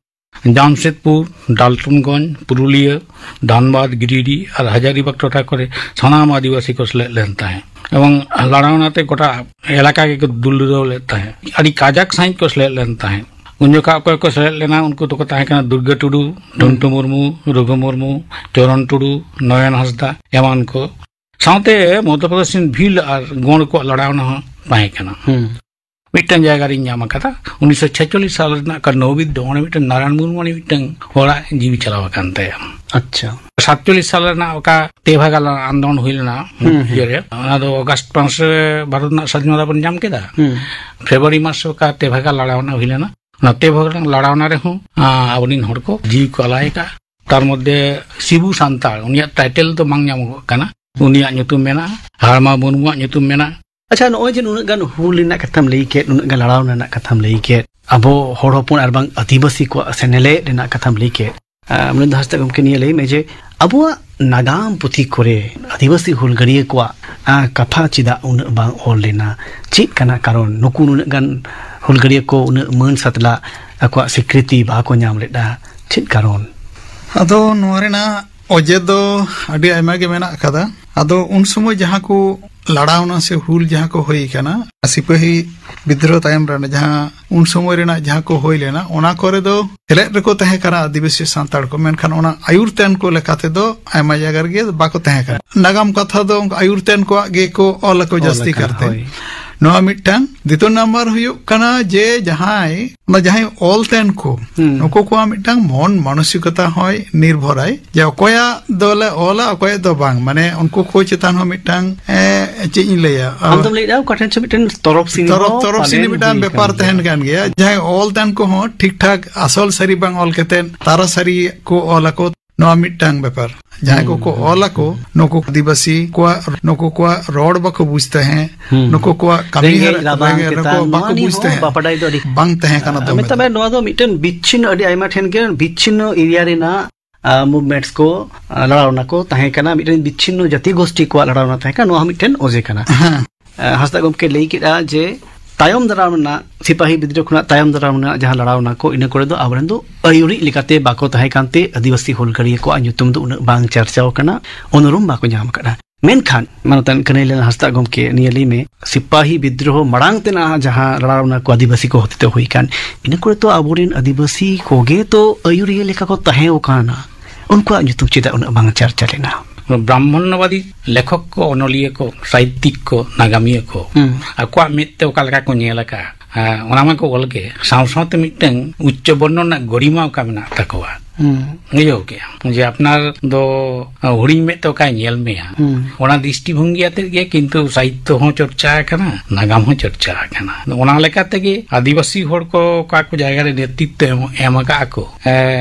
ᱡᱟᱢᱥᱮᱫᱽᱯᱩᱨ, ᱰᱟᱞᱴᱚᱱᱜᱚᱸᱡᱽ, ᱯᱩᱨᱩᱞᱤᱭᱟᱹ, ᱫᱷᱟᱱᱵᱟᱫᱽ, ᱜᱤᱨᱤᱰᱤ ᱟᱨ ᱦᱟᱡᱟᱨᱤᱵᱟᱜᱽ ᱴᱚᱴᱷᱟ ᱠᱚᱨᱮ ᱥᱟᱱᱟᱢ ᱟᱹᱫᱤᱵᱟᱹᱥᱤ ᱠᱚ ᱥᱮᱞᱮᱫ ᱞᱮᱱ ᱛᱟᱦᱮᱸᱫ ᱮᱵᱚᱝ ᱞᱟᱲᱟᱣᱱᱟ ᱛᱮ ᱜᱚᱴᱟ ᱮᱞᱟᱠᱟ ᱜᱮᱠᱚ ᱫᱩᱞᱟᱹᱲᱟᱣ ᱞᱮᱫ ᱛᱟᱦᱮᱸᱫ᱾ ᱟᱹᱰᱤ ᱠᱟᱡᱟᱠ ᱥᱟᱺᱦᱤᱡ ᱠᱚ ᱥᱮᱞᱮᱫ ᱞᱮᱱ ᱛᱟᱦᱮᱸᱫ᱾ ᱩᱱ ᱡᱚᱠᱷᱟ ᱚᱠᱚᱭ ᱠᱚ ᱥᱮᱞᱮᱫ ᱞᱮᱱᱟ, ᱩᱱᱠᱩ ᱫᱚᱠᱚ ᱛᱟᱦᱮᱸ ᱠᱟᱱᱟ ᱫᱩᱨᱜᱟᱹ ᱴᱩᱰᱩ, ᱴᱩᱱᱴᱩ ᱢᱩᱨᱢᱩ, ᱨᱚᱜᱷᱩ ᱢᱩᱨᱢᱩ, ᱪᱚᱨᱚᱱ ᱴᱩᱰᱩ, ᱱᱚᱭᱚᱱ ᱦᱟᱸᱥᱫᱟ ᱮᱢᱟᱱ ᱠᱚ᱾ ᱥᱟᱶᱛᱮ ᱢᱚᱫᱽᱫᱷᱚ ᱯᱨᱚᱫᱮᱥ ᱨᱮᱱ ᱵᱷᱤᱞ ᱟᱨ ᱜᱳᱸᱰ ᱠᱚᱣᱟᱜ ᱞᱟᱲᱟᱣᱱᱟ ᱦᱚᱸ ᱛᱟᱦᱮᱸ ᱠᱟᱱᱟ᱾ ᱦᱩᱸ᱾ ᱢᱤᱫᱴᱟᱝ ᱡᱟᱭᱜᱟ ᱨᱤᱧ ᱧᱟᱢ ᱟᱠᱟᱫᱟ, ᱩᱱᱤᱥᱥᱚ ᱪᱷᱮᱪᱚᱞᱞᱤᱥ ᱥᱟᱞ ᱨᱮᱱᱟᱜ ᱚᱠᱟ ᱱᱚᱵᱤᱫ ᱫᱚ, ᱚᱸᱰᱮ ᱢᱤᱫᱴᱟᱝ ᱱᱟᱨᱟᱭᱚᱱ ᱢᱩᱨᱢᱩ ᱟᱹᱱᱤᱡ ᱢᱤᱫᱴᱟᱝ ᱦᱚᱲᱟᱜ ᱡᱤᱣᱤ ᱪᱟᱞᱟᱣ ᱟᱠᱟᱱ ᱛᱟᱭᱟ᱾ ᱟᱪᱪᱷᱟ᱾ ᱥᱟᱛᱪᱚᱞᱞᱤᱥ ᱥᱟᱞ ᱨᱮᱱᱟᱜ ᱚᱠᱟ ᱛᱮᱵᱷᱟᱜᱟ ᱟᱱᱫᱳᱞᱚᱱ ᱦᱩᱭ ᱞᱮᱱᱟ, ᱦᱩᱸ, ᱦᱩᱸ᱾ ᱤᱭᱟᱹᱨᱮ, ᱚᱱᱟ ᱫᱚ ᱚᱜᱟᱥᱴ ᱢᱟᱥ ᱨᱮ ᱵᱷᱟᱨᱚᱛ ᱨᱮᱱᱟᱜ ᱥᱟᱫᱷᱤᱱᱚᱛᱟ ᱵᱚᱱ ᱧᱟᱢ ᱠᱮᱫᱟ᱾ ᱦᱩᱸ᱾ ᱯᱷᱮᱵᱽᱨᱩᱣᱟᱨᱤ ᱢᱟᱥ ᱨᱮ ᱚᱠᱟ ᱛᱮᱵᱷᱟᱜᱟ ᱞᱟᱲᱟᱣᱱᱟ ᱦᱩᱭ ᱞᱮᱱᱟ, ᱚᱱᱟ ᱛᱮᱵᱷᱟᱜᱟ ᱞᱟᱲᱟᱣᱱᱟ ᱨᱮᱦᱚᱸ, ᱟ, ᱟᱵᱚᱨᱮᱱ ᱦᱚᱲ ᱠᱚ ᱡᱤᱣᱤ ᱠᱚ ᱟᱞᱟᱭ ᱟᱠᱟᱫᱼᱟ᱾ ᱛᱟᱨ ᱢᱚᱫᱽᱫᱷᱮ ᱥᱤᱵᱩ ᱥᱟᱱᱛᱟᱲ, ᱩᱱᱤᱭᱟᱜ ᱴᱟᱭᱴᱮᱞ ᱫᱚ ᱵᱟᱝ ᱧᱟᱢᱚᱜᱚᱜ ᱠᱟᱱᱟ, ᱩᱱᱤᱭᱟᱜ ᱧᱩᱛᱩᱢ ᱢᱮᱱᱟᱜᱼᱟ, ᱦᱟᱲᱢᱟ ᱢᱩᱨᱢᱩᱣᱟᱜ ᱧᱩᱛᱩᱢ ᱢᱮᱱᱟᱜᱼᱟ᱾ ᱟᱪᱪᱷᱟ, ᱱᱚᱜᱼᱚᱭ ᱡᱮ ᱱᱩᱱᱟᱹᱜ ᱜᱟᱱ ᱦᱩᱞ ᱨᱮᱱᱟᱜ ᱠᱟᱛᱷᱟᱢ ᱞᱟᱹᱭ ᱠᱮᱫ, ᱱᱩᱱᱟᱹᱜ ᱜᱟᱱ ᱞᱟᱲᱟᱣ ᱨᱮᱱᱟᱜ ᱠᱟᱛᱷᱟᱢ ᱞᱟᱹᱭ ᱠᱮᱫ, ᱟᱵᱚ ᱦᱚᱲ ᱦᱚᱯᱚᱱ ᱟᱨ ᱵᱟᱝ ᱟᱹᱫᱤᱵᱟᱹᱥᱤ ᱠᱚᱣᱟᱜ ᱥᱮᱱᱮᱞᱮᱫ ᱨᱮᱱᱟᱜ ᱠᱟᱛᱷᱟᱢ ᱞᱟᱹᱭ ᱠᱮᱫ, ᱟᱢ ᱫᱚ ᱦᱟᱸᱥᱫᱟ ᱜᱚᱢᱠᱮ ᱱᱤᱭᱟᱹ ᱞᱟᱹᱭ ᱢᱮ ᱡᱮ ᱟᱵᱚᱣᱟᱜ ᱱᱟᱜᱟᱢ ᱯᱩᱛᱷᱤ ᱠᱚᱨᱮ ᱟᱹᱫᱤᱵᱟᱹᱥᱤ ᱦᱩᱞᱜᱟᱹᱨᱤᱭᱟᱹ ᱠᱚᱣᱟᱜ, ᱟ, ᱠᱟᱛᱷᱟ ᱪᱮᱫᱟᱜ ᱩᱱᱟᱹᱜ ᱵᱟᱝ ᱚᱞ ᱞᱮᱱᱟ? ᱪᱮᱫ ᱠᱟᱱᱟ ᱠᱟᱨᱚᱱ? ᱱᱩᱠᱩ ᱱᱩᱱᱟᱹᱜ ᱜᱟᱱ ᱦᱩᱞᱜᱟᱹᱨᱤᱭᱟᱹ ᱠᱚ ᱩᱱᱟᱹᱜ ᱢᱟᱹᱱ ᱥᱟᱛᱞᱟ ᱟᱠᱚᱣᱟᱜ ᱥᱤᱠᱨᱤᱛᱤ ᱵᱟᱠᱚ ᱧᱟᱢ ᱞᱮᱫᱟ, ᱪᱮᱫ ᱠᱟᱨᱚᱱ? ᱟᱫᱚ ᱱᱚᱣᱟ ᱨᱮᱱᱟᱜ ᱚᱡᱮ ᱫᱚ ᱟᱹᱰᱤ ᱟᱭᱢᱟ ᱜᱮ ᱢᱮᱱᱟᱜ ᱟᱠᱟᱫᱟ᱾ ᱟᱫᱚ ᱩᱱ ᱥᱚᱢᱚᱭ ᱡᱟᱦᱟᱸ ᱠᱚ ᱞᱟᱲᱟᱣᱱᱟ ᱥᱮ ᱦᱩᱞ ᱡᱟᱦᱟᱸ ᱠᱚ ᱦᱩᱭ ᱠᱟᱱᱟ, ᱥᱤᱯᱟᱹᱦᱤ ᱵᱤᱫᱽᱨᱳᱦᱚ ᱛᱟᱭᱚᱢ ᱨᱮ ᱡᱟᱦᱟᱸ ᱩᱱ ᱥᱚᱢᱚᱭ ᱨᱮᱱᱟᱜ ᱡᱟᱦᱟᱸ ᱠᱚ ᱦᱩᱭ ᱞᱮᱱᱟ, ᱚᱱᱟ ᱠᱚᱨᱮ ᱫᱚ ᱥᱮᱞᱮᱫ ᱨᱮᱠᱚ ᱛᱟᱦᱮᱸ ᱠᱟᱱᱟ ᱟᱹᱫᱤᱵᱟᱹᱥᱤ ᱥᱟᱱᱛᱟᱲ ᱠᱚ, ᱢᱮᱱᱠᱷᱟᱱ ᱚᱱᱟ ᱟᱭᱩᱨ ᱛᱮᱱ ᱠᱚ ᱞᱮᱠᱟ ᱛᱮᱫᱚ ᱟᱭᱢᱟ ᱡᱟᱭᱜᱟ ᱨᱮᱜᱮ ᱵᱟᱠᱚ ᱛᱟᱦᱮᱸ ᱠᱟᱱᱟ᱾ ᱱᱟᱜᱟᱢ ᱠᱟᱛᱷᱟ ᱫᱚ ᱚᱱᱠᱟ ᱟᱭᱩᱨ ᱛᱮᱱ ᱠᱚᱣᱟᱜ ᱜᱮᱠᱚ ᱚᱞ ᱟᱠᱚ ᱚᱞ ᱡᱟᱹᱥᱛᱤ ᱟᱠᱟᱱᱟ, ᱠᱟᱨᱛᱮ᱾ ᱦᱳᱭ᱾ ᱱᱚᱣᱟ ᱢᱤᱫᱴᱟᱝ᱾ ᱫᱤᱛᱤᱭᱚ ᱱᱟᱢᱵᱟᱨ ᱦᱩᱭᱩᱜ ᱠᱟᱱᱟ ᱡᱮ ᱡᱟᱦᱟᱸᱭ, ᱚᱱᱟ ᱡᱟᱦᱟᱸᱭ ᱚᱞ ᱛᱮᱱ ᱠᱚ, ᱦᱩᱸ᱾ ᱱᱩᱠᱩ ᱠᱚᱣᱟᱜ ᱢᱤᱫᱴᱟᱝ ᱢᱚᱱ ᱢᱟᱱᱚᱥᱤᱠᱚᱛᱟ ᱦᱚᱸᱭ ᱱᱤᱨᱵᱷᱚᱨᱟᱭ ᱡᱮ ᱚᱠᱚᱭᱟᱜ ᱫᱚᱞᱮ ᱚᱞᱟ, ᱚᱠᱚᱭᱟᱜ ᱫᱚ ᱵᱟᱝ᱾ ᱢᱟᱱᱮ ᱩᱱᱠᱩ ᱠᱚ ᱪᱮᱛᱟᱱ ᱦᱚᱸ ᱢᱤᱫᱴᱟᱝ, ᱮ, ᱪᱮᱫ ᱤᱧ ᱞᱟᱹᱭᱟ, ᱟᱢ ᱫᱚᱢ ᱞᱟᱹᱭᱮᱫᱟ ᱚᱠᱟ ᱴᱷᱮᱱ ᱪᱚ ᱢᱤᱫᱴᱮᱱ ᱛᱚᱨᱚᱯ ᱥᱤᱱᱤ ᱛᱚᱨᱚᱯ, ᱦᱚᱸ ᱛᱚᱨᱚᱯ ᱥᱤᱱᱤ ᱯᱟᱞᱮᱱ ᱢᱤᱫᱴᱟᱝ ᱦᱩᱭ ᱵᱮᱯᱟᱨ ᱟᱠᱟᱱ ᱛᱟᱦᱮᱱ ᱜᱮᱭᱟ᱾ ᱠᱟᱱ ᱜᱮᱭᱟ᱾ ᱡᱟᱦᱟᱸᱭ ᱚᱞ ᱛᱟᱦᱮᱱ ᱠᱚᱦᱚᱸ ᱴᱷᱤᱠ ᱴᱷᱟᱠ ᱟᱥᱚᱞ ᱥᱟᱹᱨᱤ ᱵᱟᱝ ᱚᱞ ᱠᱟᱛᱮ ᱛᱟᱨᱟ ᱥᱟᱹᱨᱤ ᱠᱚ ᱚᱞ ᱟᱠᱚ, ᱱᱚᱣᱟ ᱢᱤᱫᱴᱟᱝ ᱵᱮᱯᱟᱨ᱾ ᱡᱟᱦᱟᱸᱭ ᱦᱩᱸ, ᱠᱚᱠᱚ ᱦᱩᱸ, ᱚᱞ ᱟᱠᱚ, ᱦᱩᱸ᱾ ᱱᱩᱠᱩ ᱟᱹᱫᱤᱵᱟᱹᱥᱤ ᱠᱚᱣᱟᱜ, ᱱᱩᱠᱩ ᱠᱚᱣᱟᱜ ᱨᱚᱲ ᱵᱟᱠᱚ ᱵᱩᱡᱽ ᱛᱟᱦᱮᱸᱫ, ᱦᱩᱸ᱾ ᱱᱩᱠᱩ ᱠᱚᱣᱟᱜ ᱠᱟᱹᱢᱤ ᱨᱮᱸᱜᱮᱡ ᱦᱚᱨᱟ, ᱨᱟᱵᱟᱝ ᱨᱮᱸᱜᱮᱡ ᱨᱟᱵᱟᱝ ᱛᱮᱛᱟᱝ, ᱠᱚ ᱱᱚᱣᱟ ᱵᱟᱠᱚ ᱱᱤᱭᱮ ᱵᱩᱡᱽ ᱦᱚᱸ ᱛᱟᱦᱮᱸᱫ᱾ ᱵᱟᱯᱟᱰᱟᱭ ᱫᱚ ᱟᱹᱰᱤ ᱵᱟᱝ ᱛᱟᱦᱮᱸ ᱠᱟᱱᱟ ᱫᱚ ᱢᱮᱛᱟᱜ ᱢᱮ, ᱢᱮᱛᱟᱜ᱾ ᱱᱚᱣᱟ ᱫᱚ ᱢᱤᱫᱴᱮᱱ ᱵᱤᱪᱷᱤᱱᱱᱚ, ᱟᱹᱰᱤ ᱟᱭᱢᱟ ᱴᱷᱮᱱ ᱜᱮ ᱵᱤᱪᱷᱤᱱᱱᱚ area ᱨᱮᱱᱟᱜ, ᱟ, movements ᱠᱚ, ᱟ, ᱞᱟᱲᱟᱣᱱᱟ ᱠᱚ ᱛᱟᱦᱮᱸ ᱠᱟᱱᱟ, ᱢᱤᱫᱴᱮᱱ ᱵᱤᱪᱷᱤᱱᱱᱚ ᱡᱟᱹᱛᱤ ᱜᱳᱥᱴᱤ ᱠᱚᱣᱟᱜ ᱞᱟᱲᱟᱣᱱᱟ ᱛᱟᱦᱮᱸ ᱠᱟᱱᱟ, ᱱᱚᱣᱟ ᱦᱚᱸ ᱢᱤᱫᱴᱮᱱ ᱚᱡᱮ ᱠᱟᱱᱟ᱾ ᱦᱮᱸ᱾ ᱟ, ᱦᱟᱸᱥᱫᱟ ᱜᱚᱢᱠᱮ ᱞᱟᱹᱭ ᱠᱮᱫᱟ ᱡᱮ ᱛᱟᱭᱚᱢ ᱫᱟᱨᱟᱢ ᱨᱮᱱᱟᱜ, ᱥᱤᱯᱟᱦᱤ ᱵᱤᱫᱽᱨᱳᱦᱚ ᱠᱷᱚᱱᱟᱜ ᱛᱟᱭᱚᱢ ᱫᱟᱨᱟᱢ ᱨᱮᱱᱟᱜ ᱡᱟᱦᱟᱸ ᱞᱟᱲᱟᱣᱱᱟ ᱠᱚ, ᱤᱱᱟᱹ ᱠᱚᱨᱮ ᱫᱚ ᱟᱵᱚᱨᱮᱱ ᱫᱚ ᱟᱹᱭᱩᱨᱤᱡ ᱞᱮᱠᱟᱛᱮ ᱵᱟᱠᱚ ᱛᱟᱦᱮᱸ ᱠᱟᱱᱛᱮ ᱟᱹᱫᱤᱵᱟᱹᱥᱤ ᱦᱩᱞᱜᱟᱹᱨᱤᱭᱟᱹ ᱠᱚᱣᱟᱜ ᱧᱩᱛᱩᱢ ᱫᱚ ᱩᱱᱟᱹᱜ ᱵᱟᱝ ᱪᱟᱨᱪᱟᱣ ᱠᱟᱱᱟ, ᱩᱱᱩᱨᱩᱢ ᱵᱟᱠᱚ ᱧᱟᱢ ᱟᱠᱟᱫᱟ᱾ ᱢᱮᱱᱠᱷᱟᱱ ᱢᱟᱱᱚᱛᱟᱱ ᱠᱟᱹᱱᱟᱹᱭᱞᱟᱞ ᱦᱟᱸᱥᱫᱟ ᱜᱚᱢᱠᱮ, ᱱᱤᱭᱟᱹ ᱞᱟᱹᱭ ᱢᱮ, ᱥᱤᱯᱟᱦᱤ ᱵᱤᱫᱽᱨᱳᱦᱚ ᱢᱟᱲᱟᱝ ᱛᱮᱱᱟᱜ ᱡᱟᱦᱟᱸ ᱞᱟᱲᱟᱣᱱᱟ ᱠᱚ ᱟᱹᱫᱤᱵᱟᱹᱥᱤ ᱠᱚ ᱦᱚᱛᱮᱛᱮ ᱦᱩᱭ ᱠᱟᱱ, ᱤᱱᱟᱹ ᱠᱚᱨᱮ ᱛᱚ ᱟᱵᱚᱨᱮᱱ ᱟᱹᱫᱤᱵᱟᱹᱥᱤ ᱠᱚᱜᱮ ᱛᱚ ᱟᱹᱭᱩᱨᱤᱭᱟᱹ ᱞᱮᱠᱟ ᱠᱚ ᱛᱟᱦᱮᱸ ᱟᱠᱟᱱᱟ, ᱩᱱᱠᱩᱣᱟᱜ ᱧᱩᱛᱩᱢ ᱪᱮᱫᱟᱜ ᱩᱱᱟᱹᱜ ᱵᱟᱝ ᱪᱟᱨᱪᱟ ᱞᱮᱱᱟ? ᱵᱨᱟᱦᱢᱚᱬᱵᱟᱫᱤ ᱞᱮᱠᱷᱚᱠ ᱠᱚ, ᱚᱱᱚᱞᱤᱭᱟᱹ ᱠᱚ, ᱥᱟᱦᱤᱛᱭᱤᱠ ᱠᱚ, ᱱᱟᱜᱟᱢᱤᱭᱟᱹ ᱠᱚ ᱦᱩᱸ᱾ ᱟᱠᱚᱣᱟᱜ ᱢᱮᱫ ᱛᱮ ᱚᱠᱟ ᱞᱮᱠᱟ ᱠᱚ ᱧᱮᱞ ᱟᱠᱟᱫᱼᱟ, ᱟᱨ ᱚᱱᱟ ᱢᱟᱠᱚ ᱚᱞ ᱜᱮ, ᱥᱟᱶ ᱥᱟᱶᱛᱮ ᱢᱤᱫᱴᱟᱝ ᱩᱪᱪᱚ ᱵᱚᱨᱱᱚ ᱨᱮᱱᱟᱜ ᱜᱚᱨᱤᱢᱟ ᱚᱠᱟ ᱢᱮᱱᱟᱜ ᱛᱟᱠᱚᱣᱟ, ᱦᱩᱸ᱾ ᱵᱩᱡᱷᱟᱹᱣ ᱠᱮᱜᱼᱟ, ᱡᱮ ᱟᱯᱱᱟᱨ ᱫᱚ ᱦᱩᱰᱤᱧ ᱢᱮᱫ ᱛᱮ ᱚᱠᱟᱭ ᱧᱮᱞ ᱢᱮᱭᱟ᱾ ᱦᱩᱸ᱾ ᱚᱱᱟ ᱫᱨᱤᱥᱴᱤ ᱵᱷᱚᱝᱜᱤ ᱟᱛᱮᱫ ᱜᱮ ᱠᱤᱱᱛᱩ ᱥᱟᱦᱤᱛᱛᱚ ᱦᱚᱸ ᱪᱚᱨᱪᱟ ᱟᱠᱟᱱᱟ, ᱱᱟᱜᱟᱢ ᱦᱚᱸ ᱪᱚᱨᱪᱟ ᱟᱠᱟᱱᱟ᱾ ᱚᱱᱟ ᱞᱮᱠᱟ ᱛᱮᱜᱮ ᱟᱹᱫᱤᱵᱟᱹᱥᱤ ᱦᱚᱲ ᱠᱚ ᱚᱠᱟ ᱠᱚ ᱡᱟᱭᱜᱟ ᱨᱮ ᱱᱮᱛᱨᱤᱛᱵ ᱮᱢ, ᱮᱢ ᱟᱠᱟᱫ ᱠᱚ, ᱮ,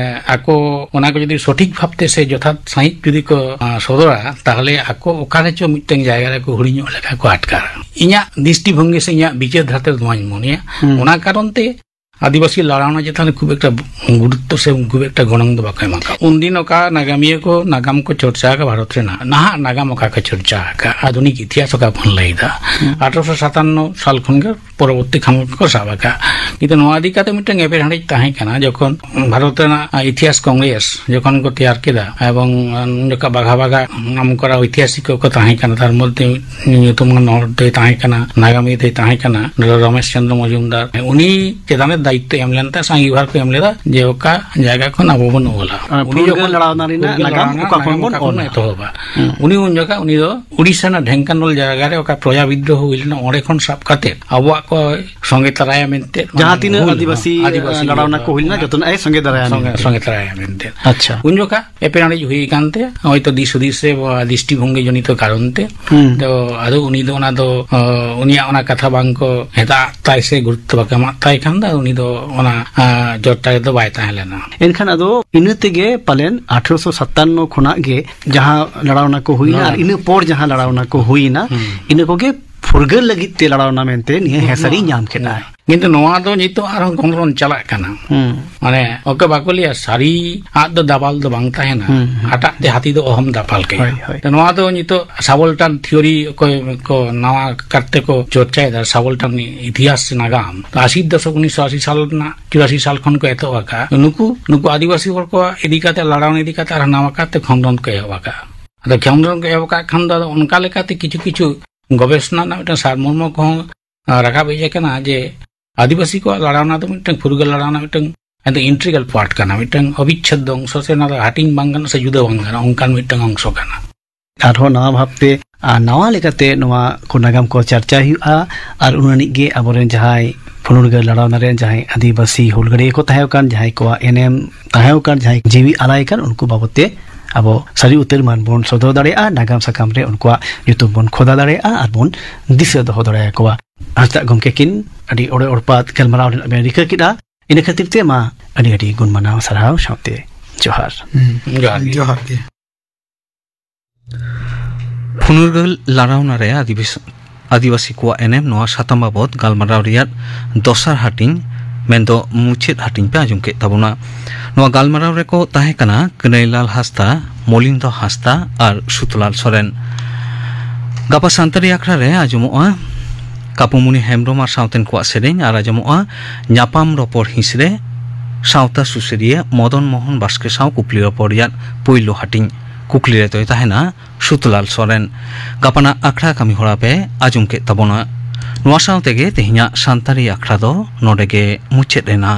ᱟᱠᱚ ᱚᱱᱟ ᱠᱚ ᱡᱩᱫᱤ ᱥᱚᱴᱷᱤᱠ ᱵᱷᱟᱵᱛᱮ ᱥᱮ ᱡᱚᱛᱷᱟᱛ ᱥᱟᱺᱦᱤᱡ ᱡᱩᱫᱤ ᱠᱚ, ᱟ, ᱥᱚᱫᱚᱨᱟ, ᱛᱟᱦᱚᱞᱮ ᱟᱠᱚ ᱚᱠᱟᱨᱮ ᱪᱚ ᱢᱤᱫᱴᱟᱝ ᱡᱟᱭᱜᱟ ᱨᱮᱠᱚ ᱦᱩᱰᱤᱧᱚᱜ ᱞᱮᱠᱟ ᱠᱚ ᱟᱴᱠᱟᱨᱟ᱾ ᱤᱧᱟᱹᱜ ᱫᱨᱤᱥᱴᱤ ᱵᱷᱚᱝᱜᱤ ᱥᱮ ᱤᱧᱟᱹᱜ ᱵᱤᱪᱟᱹᱨ ᱫᱷᱟᱨᱟ ᱛᱮᱫᱚ ᱱᱚᱣᱟᱧ ᱢᱚᱱᱮᱭᱟ᱾ ᱦᱩᱸ᱾ ᱚᱱᱟ ᱠᱟᱨᱚᱱ ᱛᱮ ᱟᱹᱫᱤᱵᱟᱹᱥᱤ ᱞᱟᱲᱟᱣᱱᱟ ᱪᱮᱛᱟᱱ ᱨᱮ ᱠᱷᱩᱵ ᱮᱠᱴᱟ ᱜᱩᱨᱩᱛᱛᱚ ᱥᱮ ᱠᱷᱩᱵ ᱮᱠᱴᱟ ᱜᱚᱱᱚᱝ ᱫᱚ ᱵᱟᱠᱚ ᱮᱢ ᱟᱠᱟᱫ᱾ ᱩᱱᱫᱤᱱ ᱚᱠᱟ ᱱᱟᱜᱟᱢᱤᱭᱟᱹ ᱠᱚ ᱱᱟᱜᱟᱢ ᱠᱚ ᱪᱚᱨᱪᱟ ᱟᱠᱟᱫ ᱵᱷᱟᱨᱚᱛ ᱨᱮᱱᱟᱜ, ᱱᱟᱦᱟᱜ ᱱᱟᱜᱟᱢ ᱚᱠᱟ ᱠᱚ ᱪᱚᱨᱪᱟ ᱟᱠᱟᱫ, ᱟᱫᱷᱩᱱᱤᱠ ᱤᱛᱤᱦᱟᱥ ᱚᱠᱟ ᱵᱚᱱ ᱞᱟᱹᱭ ᱮᱫᱟ, ᱦᱩᱸ᱾ ᱟᱴᱷᱨᱚᱥᱚ ᱥᱟᱛᱟᱱᱱᱚ ᱥᱟᱞ ᱠᱷᱚᱱ ᱜᱮ ᱯᱚᱨᱚᱵᱚᱨᱛᱤ ᱠᱷᱟᱢ ᱠᱚ ᱥᱟᱵ ᱟᱠᱟᱫ᱾ ᱠᱤᱱᱛᱩ ᱱᱚᱣᱟ ᱤᱫᱤ ᱠᱟᱛᱮ ᱢᱤᱫᱴᱟᱝ ᱮᱯᱮᱨᱦᱮᱸᱰᱮᱡ ᱛᱟᱦᱮᱸ ᱠᱟᱱᱟ, ᱡᱚᱠᱷᱚᱱ ᱵᱷᱟᱨᱚᱛ ᱨᱮᱱᱟᱜ ᱤᱛᱤᱦᱟᱥ ᱠᱚᱝᱜᱨᱮᱥ ᱡᱚᱠᱷᱚᱱ ᱠᱚ ᱛᱮᱭᱟᱨ ᱠᱮᱫᱟ, ᱮᱵᱚᱝ ᱩᱱ ᱡᱚᱠᱷᱚᱱ ᱵᱟᱜᱷᱟ ᱵᱟᱜᱷᱟ ᱱᱟᱢ ᱠᱚᱨᱟ ᱤᱛᱤᱦᱟᱥᱤᱠ ᱠᱚ ᱛᱟᱦᱮᱸ ᱠᱟᱱᱟ, ᱛᱟᱨ ᱢᱚᱫᱽᱫᱷᱮ ᱧᱩᱛᱩᱢᱟᱱ ᱦᱚᱲ ᱫᱚᱭ ᱛᱟᱦᱮᱸ ᱠᱟᱱᱟ, ᱱᱟᱜᱟᱢᱤᱭᱟᱹ ᱫᱚᱭ ᱛᱟᱦᱮᱸ ᱠᱟᱱᱟ ᱰᱚᱠᱴᱚᱨ ᱨᱚᱢᱮᱥ ᱪᱚᱸᱫᱽᱨᱚ ᱢᱚᱡᱩᱢᱫᱟᱨ᱾ ᱩᱱᱤ ᱪᱮᱛᱟᱱ ᱨᱮ ᱫᱟᱭᱤᱛᱛᱚ ᱮᱢ ᱞᱮᱱ ᱛᱟᱭ, ᱥᱮ ᱟᱸᱜᱤᱵᱷᱟᱨ ᱠᱚ ᱮᱢ ᱞᱮᱫᱟ ᱡᱮ ᱚᱠᱟ ᱡᱟᱭᱜᱟ ᱠᱷᱚᱱ ᱟᱵᱚ ᱵᱚᱱ ᱚᱞᱟ᱾ ᱟᱨ ᱩᱱᱤ ᱯᱷᱩᱨᱜᱟᱹᱞ ᱡᱚᱠᱷᱚᱱ ᱞᱟᱲᱟᱣᱱᱟ ᱨᱮᱱᱟᱜ ᱯᱷᱩᱨᱜᱟᱹᱞ ᱱᱟᱜᱟᱢ ᱞᱟᱲᱟᱣᱱᱟ ᱚᱠᱟ ᱠᱷᱚᱱ ᱱᱟᱜᱟᱢ ᱵᱚᱱ ᱚᱠᱟ ᱠᱷᱚᱱ ᱚᱞᱟ? ᱮᱛᱚᱦᱚᱵᱟ᱾ ᱦᱩᱸ᱾ ᱩᱱᱤ ᱩᱱ ᱡᱚᱠᱷᱟ ᱩᱱᱤ ᱫᱚ ᱩᱲᱤᱥᱥᱟ ᱨᱮᱱᱟᱜ ᱰᱷᱮᱝᱠᱟᱱᱟᱞ ᱡᱟᱭᱜᱟ ᱨᱮ ᱚᱠᱟ ᱯᱨᱚᱡᱟ ᱵᱤᱫᱽᱨᱳᱦᱚ ᱦᱩᱭ ᱞᱮᱱᱟ, ᱚᱸᱰᱮ ᱠᱷᱚᱱ ᱥᱟᱵ ᱠᱟᱛᱮ ᱟᱵᱚᱣᱟᱜ ᱠᱚ ᱥᱚᱸᱜᱮ ᱛᱟᱨᱟᱭᱟ ᱢᱮᱱᱛᱮ ᱡᱟᱦᱟᱸ ᱛᱤᱱᱟᱹᱜ ᱦᱩᱞ ᱟᱹᱫᱤᱵᱟᱹᱥᱤ, ᱟᱹᱫᱤᱵᱟᱹᱥᱤ ᱞᱟᱲᱟᱣᱱᱟ ᱠᱚ ᱦᱩᱭ ᱞᱮᱱᱟ, ᱦᱩᱞ ᱡᱚᱛᱚᱱᱟᱜ ᱮ ᱥᱚᱸᱜᱮ ᱫᱟᱨᱟᱭᱟ ᱥᱚᱸᱜᱮ, ᱢᱮᱱᱛᱮ᱾ ᱥᱚᱸᱜᱮ ᱛᱟᱨᱟᱭᱟ ᱢᱮᱱᱛᱮ᱾ ᱟᱪᱪᱷᱟ᱾ ᱩᱱ ᱡᱚᱠᱷᱟ ᱮᱯᱮᱨᱦᱮᱸᱰᱮᱡ ᱦᱩᱭ ᱟᱠᱟᱱ ᱛᱮ, ᱦᱚᱭᱛᱚ ᱫᱤᱥ ᱦᱩᱫᱤᱥ ᱥᱮ ᱫᱨᱤᱥᱴᱤ ᱵᱷᱚᱝᱜᱤ ᱡᱚᱱᱤᱛᱚ ᱠᱟᱨᱚᱱ ᱛᱮ᱾ ᱦᱩᱸ᱾ ᱛᱚ, ᱟᱫᱚ ᱩᱱᱤ ᱫᱚ ᱚᱱᱟ ᱫᱚ, ᱚ, ᱩᱱᱤᱭᱟᱜ ᱚᱱᱟ ᱠᱟᱛᱷᱟ ᱵᱟᱝ ᱠᱚ ᱦᱮᱛᱟᱜ ᱛᱟᱭ ᱥᱮ ᱜᱩᱨᱩᱛᱛᱚ ᱵᱟᱠᱚ ᱮᱢᱟᱜ ᱛᱟᱭ ᱠᱷᱟᱱ ᱫᱚ, ᱩᱱᱤ ᱫᱚ ᱚᱱᱟ, ᱟ, ᱪᱚᱨᱪᱟ ᱨᱮᱫᱚ ᱵᱟᱭ ᱛᱟᱦᱮᱸ ᱞᱮᱱᱟ᱾ ᱮᱱᱠᱷᱟᱱ ᱟᱫᱚ ᱤᱱᱟᱹ ᱛᱮᱜᱮ ᱯᱟᱞᱮᱱ ᱟᱴᱷᱨᱚᱥᱚ ᱥᱟᱛᱟᱱᱱᱚ ᱠᱷᱚᱱᱟᱜ ᱜᱮ ᱡᱟᱦᱟᱸ ᱞᱟᱲᱟᱣᱱᱟ ᱠᱚ ᱦᱩᱭᱱᱟ, ᱟᱨ ᱞᱟᱲᱟᱣᱱᱟ᱾ ᱤᱱᱟᱹ ᱯᱚᱨ ᱡᱟᱦᱟᱸ ᱞᱟᱲᱟᱣᱱᱟ ᱠᱚ ᱦᱩᱭᱱᱟ, ᱦᱩᱸ᱾ ᱤᱱᱟᱹ ᱠᱚᱜᱮ ᱯᱷᱩᱨᱜᱟᱹᱞ ᱞᱟᱹᱜᱤᱫ ᱛᱮ ᱞᱟᱲᱟᱣᱱᱟ ᱢᱮᱱᱛᱮ ᱱᱤᱭᱟᱹ ᱦᱮᱸ, ᱦᱮᱸᱥᱟᱹᱨᱤ ᱦᱮᱸ᱾ ᱧᱟᱢ ᱠᱮᱫᱟᱭ᱾ ᱠᱤᱱᱛᱩ ᱱᱚᱣᱟ ᱫᱚ ᱱᱤᱛᱚᱜ ᱟᱨᱦᱚᱸ ᱠᱷᱚᱸᱫᱽᱨᱚᱱ ᱪᱟᱞᱟᱜ ᱠᱟᱱᱟ᱾ ᱦᱩᱸ᱾ ᱢᱟᱱᱮ, ᱚᱠᱟ ᱵᱟᱠᱚ ᱞᱟᱹᱭᱟ, ᱥᱟᱹᱨᱤ ᱟᱜ ᱫᱚ ᱫᱟᱵᱟᱞ ᱫᱚ ᱵᱟᱝ ᱛᱟᱦᱮᱱᱟ, ᱦᱩᱸ, ᱦᱩᱸ᱾ ᱦᱟᱴᱟᱜ ᱛᱮ ᱦᱟᱹᱛᱤ ᱫᱚ ᱚᱦᱚᱢ ᱫᱟᱯᱟᱞ ᱠᱮᱭᱟ᱾ ᱦᱳᱭ, ᱦᱳᱭ᱾ ᱛᱚ, ᱱᱚᱣᱟ ᱫᱚ ᱱᱤᱛᱚᱜ subaltern theory ᱚᱠᱚᱭ ᱠᱚ ᱱᱟᱣᱟ ᱠᱟᱨᱛᱮ ᱠᱚ ᱪᱚᱨᱪᱟᱭᱮᱫᱟ, subaltern ᱤᱛᱤᱦᱟᱥ ᱱᱟᱜᱟᱢ᱾ ᱛᱚ, ᱟᱥᱤ ᱫᱚᱥᱚᱠ, ᱩᱱᱤᱥᱥᱚ ᱟᱥᱤ ᱥᱟᱞ ᱨᱮᱱᱟᱜ, ᱪᱩᱨᱟᱥᱤ ᱥᱟᱞ ᱠᱷᱚᱱ ᱠᱚ ᱮᱛᱚᱦᱚᱵ ᱟᱠᱟᱫᱼᱟ᱾ ᱱᱩᱠᱩ, ᱱᱩᱠᱩ ᱟᱹᱫᱤᱵᱟᱹᱥᱤ ᱦᱚᱲ ᱠᱚ ᱤᱫᱤ ᱠᱟᱛᱮ, ᱞᱟᱲᱟᱣ ᱤᱫᱤ ᱠᱟᱛᱮ ᱟᱨ ᱱᱟᱣᱟ ᱠᱟᱨᱛᱮ ᱠᱷᱚᱸᱫᱽᱨᱚᱸᱫᱽ ᱠᱚ ᱮᱦᱚᱵ ᱟᱠᱟᱫᱼᱟ᱾ ᱟᱫᱚ ᱠᱷᱚᱸᱫᱽᱨᱚᱸᱫᱽ ᱠᱚ ᱮᱦᱚᱵ ᱟᱠᱟᱫ ᱠᱷᱟᱱ ᱫᱚ, ᱟᱫᱚ ᱚᱱᱠᱟ ᱞᱮᱠᱟᱛᱮ ᱠᱤᱪᱷᱩ ᱠᱤᱪᱷᱩ ᱜᱚᱵᱮᱥᱚᱱᱟ ᱨᱮᱱᱟᱜ ᱢᱤᱫᱴᱟᱝ ᱥᱟᱨᱢᱚᱨᱢᱚ ᱠᱚᱦᱚᱸ, ᱟ, ᱨᱟᱠᱟᱵ ᱦᱮᱡ ᱟᱠᱟᱱᱟ ᱡᱮ ᱟᱹᱫᱤᱵᱟᱹᱥᱤ ᱠᱚᱣᱟᱜ ᱞᱟᱲᱟᱣᱱᱟ ᱫᱚ ᱢᱤᱫᱴᱟᱝ ᱯᱷᱩᱨᱜᱟᱹᱞ ᱞᱟᱲᱟᱣᱱᱟ ᱢᱤᱫᱴᱟᱝ ᱟᱫᱚ integral part ᱠᱟᱱᱟ, ᱢᱤᱫᱴᱟᱝ ᱚᱵᱤᱪᱪᱷᱮᱫ ᱚᱝᱥᱚ ᱥᱮ ᱚᱱᱟ ᱫᱚ ᱦᱟᱹᱴᱤᱧ ᱵᱟᱝ ᱜᱟᱱᱚᱜᱼᱟ ᱥᱮ ᱡᱩᱫᱟᱹ ᱵᱟᱝ ᱜᱟᱱᱚᱜᱼᱟ, ᱚᱱᱠᱟᱱ ᱢᱤᱫᱴᱟᱝ ᱚᱝᱥᱚ ᱠᱟᱱᱟ᱾ ᱟᱨᱦᱚᱸ ᱱᱟᱣᱟ ᱵᱷᱟᱵᱽᱛᱮ ᱟᱨ ᱱᱟᱣᱟ ᱞᱮᱠᱟᱛᱮ ᱱᱚᱣᱟ ᱠᱚ ᱱᱟᱜᱟᱢ ᱠᱚ ᱪᱟᱨᱪᱟᱭ ᱦᱩᱭᱩᱜᱼᱟ, ᱟᱨ ᱩᱱ ᱟᱹᱱᱤᱡ ᱜᱮ ᱟᱵᱚᱨᱮᱱ ᱡᱟᱦᱟᱸᱭ ᱯᱷᱩᱱᱩᱨᱜᱟᱹ ᱞᱟᱲᱟᱣᱱᱟ ᱨᱮ ᱡᱟᱦᱟᱸᱭ ᱟᱹᱫᱤᱵᱟᱹᱥᱤ ᱦᱩᱞᱜᱟᱹᱨᱤᱭᱟᱹ ᱠᱚ ᱛᱟᱦᱮᱸ ᱠᱟᱱ, ᱡᱟᱦᱟᱸᱭ ᱠᱚᱣᱟᱜ ᱮᱱᱮᱢ ᱛᱟᱦᱮᱸ ᱠᱟᱱ, ᱡᱟᱦᱟᱸᱭ ᱡᱤᱣᱤ ᱟᱞᱟᱭ ᱠᱟᱱ, ᱩᱱᱠᱩ ᱵᱟᱵᱚᱛ ᱛᱮ ᱟᱵᱚ ᱥᱟᱹᱨᱤ ᱩᱛᱟᱹᱨ ᱢᱟᱱ ᱵᱚᱱ ᱥᱚᱫᱚᱨ ᱫᱟᱲᱮᱭᱟᱜᱼᱟ᱾ ᱱᱟᱜᱟᱢ ᱥᱟᱠᱟᱢ ᱨᱮ ᱩᱱᱠᱩᱣᱟᱜ ᱧᱩᱛᱩᱢ ᱵᱚᱱ ᱠᱷᱚᱫᱟ ᱫᱟᱲᱮᱭᱟᱜᱼᱟ ᱟᱨ ᱵᱚᱱ ᱫᱤᱥᱟᱹ ᱫᱚᱦᱚ ᱫᱟᱲᱮᱭᱟᱠᱚᱣᱟ᱾ ᱦᱟᱸᱥᱫᱟᱜ ᱜᱚᱢᱠᱮ ᱠᱤᱱ ᱟᱹᱰᱤ ᱚᱲᱮ ᱚᱲᱯᱟᱛ ᱜᱟᱞᱢᱟᱨᱟᱣ ᱨᱮᱱᱟᱜ ᱵᱮᱱ ᱨᱤᱠᱟᱹ ᱠᱮᱫᱼᱟ᱾ ᱤᱱᱟᱹ ᱠᱷᱟᱹᱛᱤᱨ ᱛᱮ ᱢᱟ ᱟᱹᱰᱤ ᱟᱹᱰᱤ ᱜᱩᱱ ᱢᱟᱱᱟᱣ ᱥᱟᱨᱦᱟᱣ ᱥᱟᱶᱛᱮ ᱡᱚᱦᱟᱨ᱾ ᱦᱩᱸ᱾ ᱡᱚᱦᱟᱨ ᱜᱮ᱾ ᱡᱚᱦᱟᱨ ᱜᱮ᱾ ᱯᱷᱩᱱᱩᱨᱜᱟᱹᱞ ᱞᱟᱲᱟᱣᱱᱟ ᱨᱮ ᱟᱹᱫᱤᱵᱟᱹᱥᱤ, ᱟᱹᱫᱤᱵᱟᱹᱥᱤ ᱠᱚᱣᱟᱜ ᱮᱱᱮᱢ, ᱱᱚᱣᱟ ᱥᱟᱛᱟᱢ ᱵᱟᱵᱚᱛ ᱜᱟᱞᱢᱟᱨᱟᱣ ᱨᱮᱭᱟᱜ ᱫᱚᱥᱟᱨ ᱦᱟᱹᱴᱤᱧ, ᱢᱮᱱᱫᱚ ᱢᱩᱪᱟᱹᱫ ᱦᱟᱹᱴᱤᱧ ᱯᱮ ᱟᱸᱡᱚᱢ ᱠᱮᱫ ᱛᱟᱵᱚᱱᱟ᱾ ᱱᱚᱣᱟ ᱜᱟᱞᱢᱟᱨᱟᱣ ᱨᱮᱠᱚ ᱛᱟᱦᱮᱸ ᱠᱟᱱᱟ ᱠᱟᱹᱱᱟᱹᱭᱞᱟᱞ ᱦᱟᱸᱥᱫᱟ, ᱢᱚᱞᱤᱱᱫᱚ ᱦᱟᱸᱥᱫᱟ ᱟᱨ ᱥᱩᱛᱞᱟᱞ ᱥᱚᱨᱮᱱ᱾ ᱜᱟᱯᱟ ᱥᱟᱱᱛᱟᱲᱤ ᱟᱠᱷᱲᱟ ᱨᱮ ᱟᱸᱡᱚᱢᱚᱜᱼᱟ ᱠᱟᱯᱩᱢᱩᱱᱤ ᱦᱮᱢᱵᱨᱚᱢ ᱟᱨ ᱥᱟᱶᱛᱮᱱ ᱠᱚᱣᱟᱜ ᱥᱮᱨᱮᱧ, ᱟᱨ ᱟᱸᱡᱚᱢᱚᱜᱼᱟ ᱧᱟᱯᱟᱢ ᱨᱚᱯᱚᱲ ᱦᱤᱸᱥ ᱨᱮ ᱥᱟᱶᱛᱟ ᱥᱩᱥᱟᱹᱨᱤᱭᱟᱹ ᱢᱚᱫᱚᱱ ᱢᱳᱦᱚᱱ ᱵᱟᱥᱠᱮ ᱥᱟᱶ ᱠᱩᱠᱞᱤ ᱨᱚᱯᱚᱲ ᱨᱮᱭᱟᱜ ᱯᱩᱭᱞᱩ ᱦᱟᱹᱴᱤᱧ᱾ ᱠᱩᱠᱞᱤ ᱨᱮ ᱫᱚᱭ ᱛᱟᱦᱮᱱᱟ ᱥᱩᱛᱞᱟᱞ ᱥᱚᱨᱮᱱ᱾ ᱜᱟᱯᱟᱱᱟᱜ ᱟᱠᱷᱲᱟ ᱠᱟᱹᱢᱤ ᱦᱚᱨᱟ ᱯᱮ ᱟᱸᱡᱚᱢ ᱠᱮᱫ ᱛᱟᱵᱚᱱᱟ᱾ ᱱᱚᱣᱟ ᱥᱟᱶ ᱛᱮᱜᱮ ᱛᱮᱦᱮᱧᱟᱜ ᱥᱟᱱᱛᱟᱲᱤ ᱟᱠᱷᱲᱟ ᱫᱚ ᱱᱚᱰᱮ ᱜᱮ ᱢᱩᱪᱟᱹᱫ ᱮᱱᱟ᱾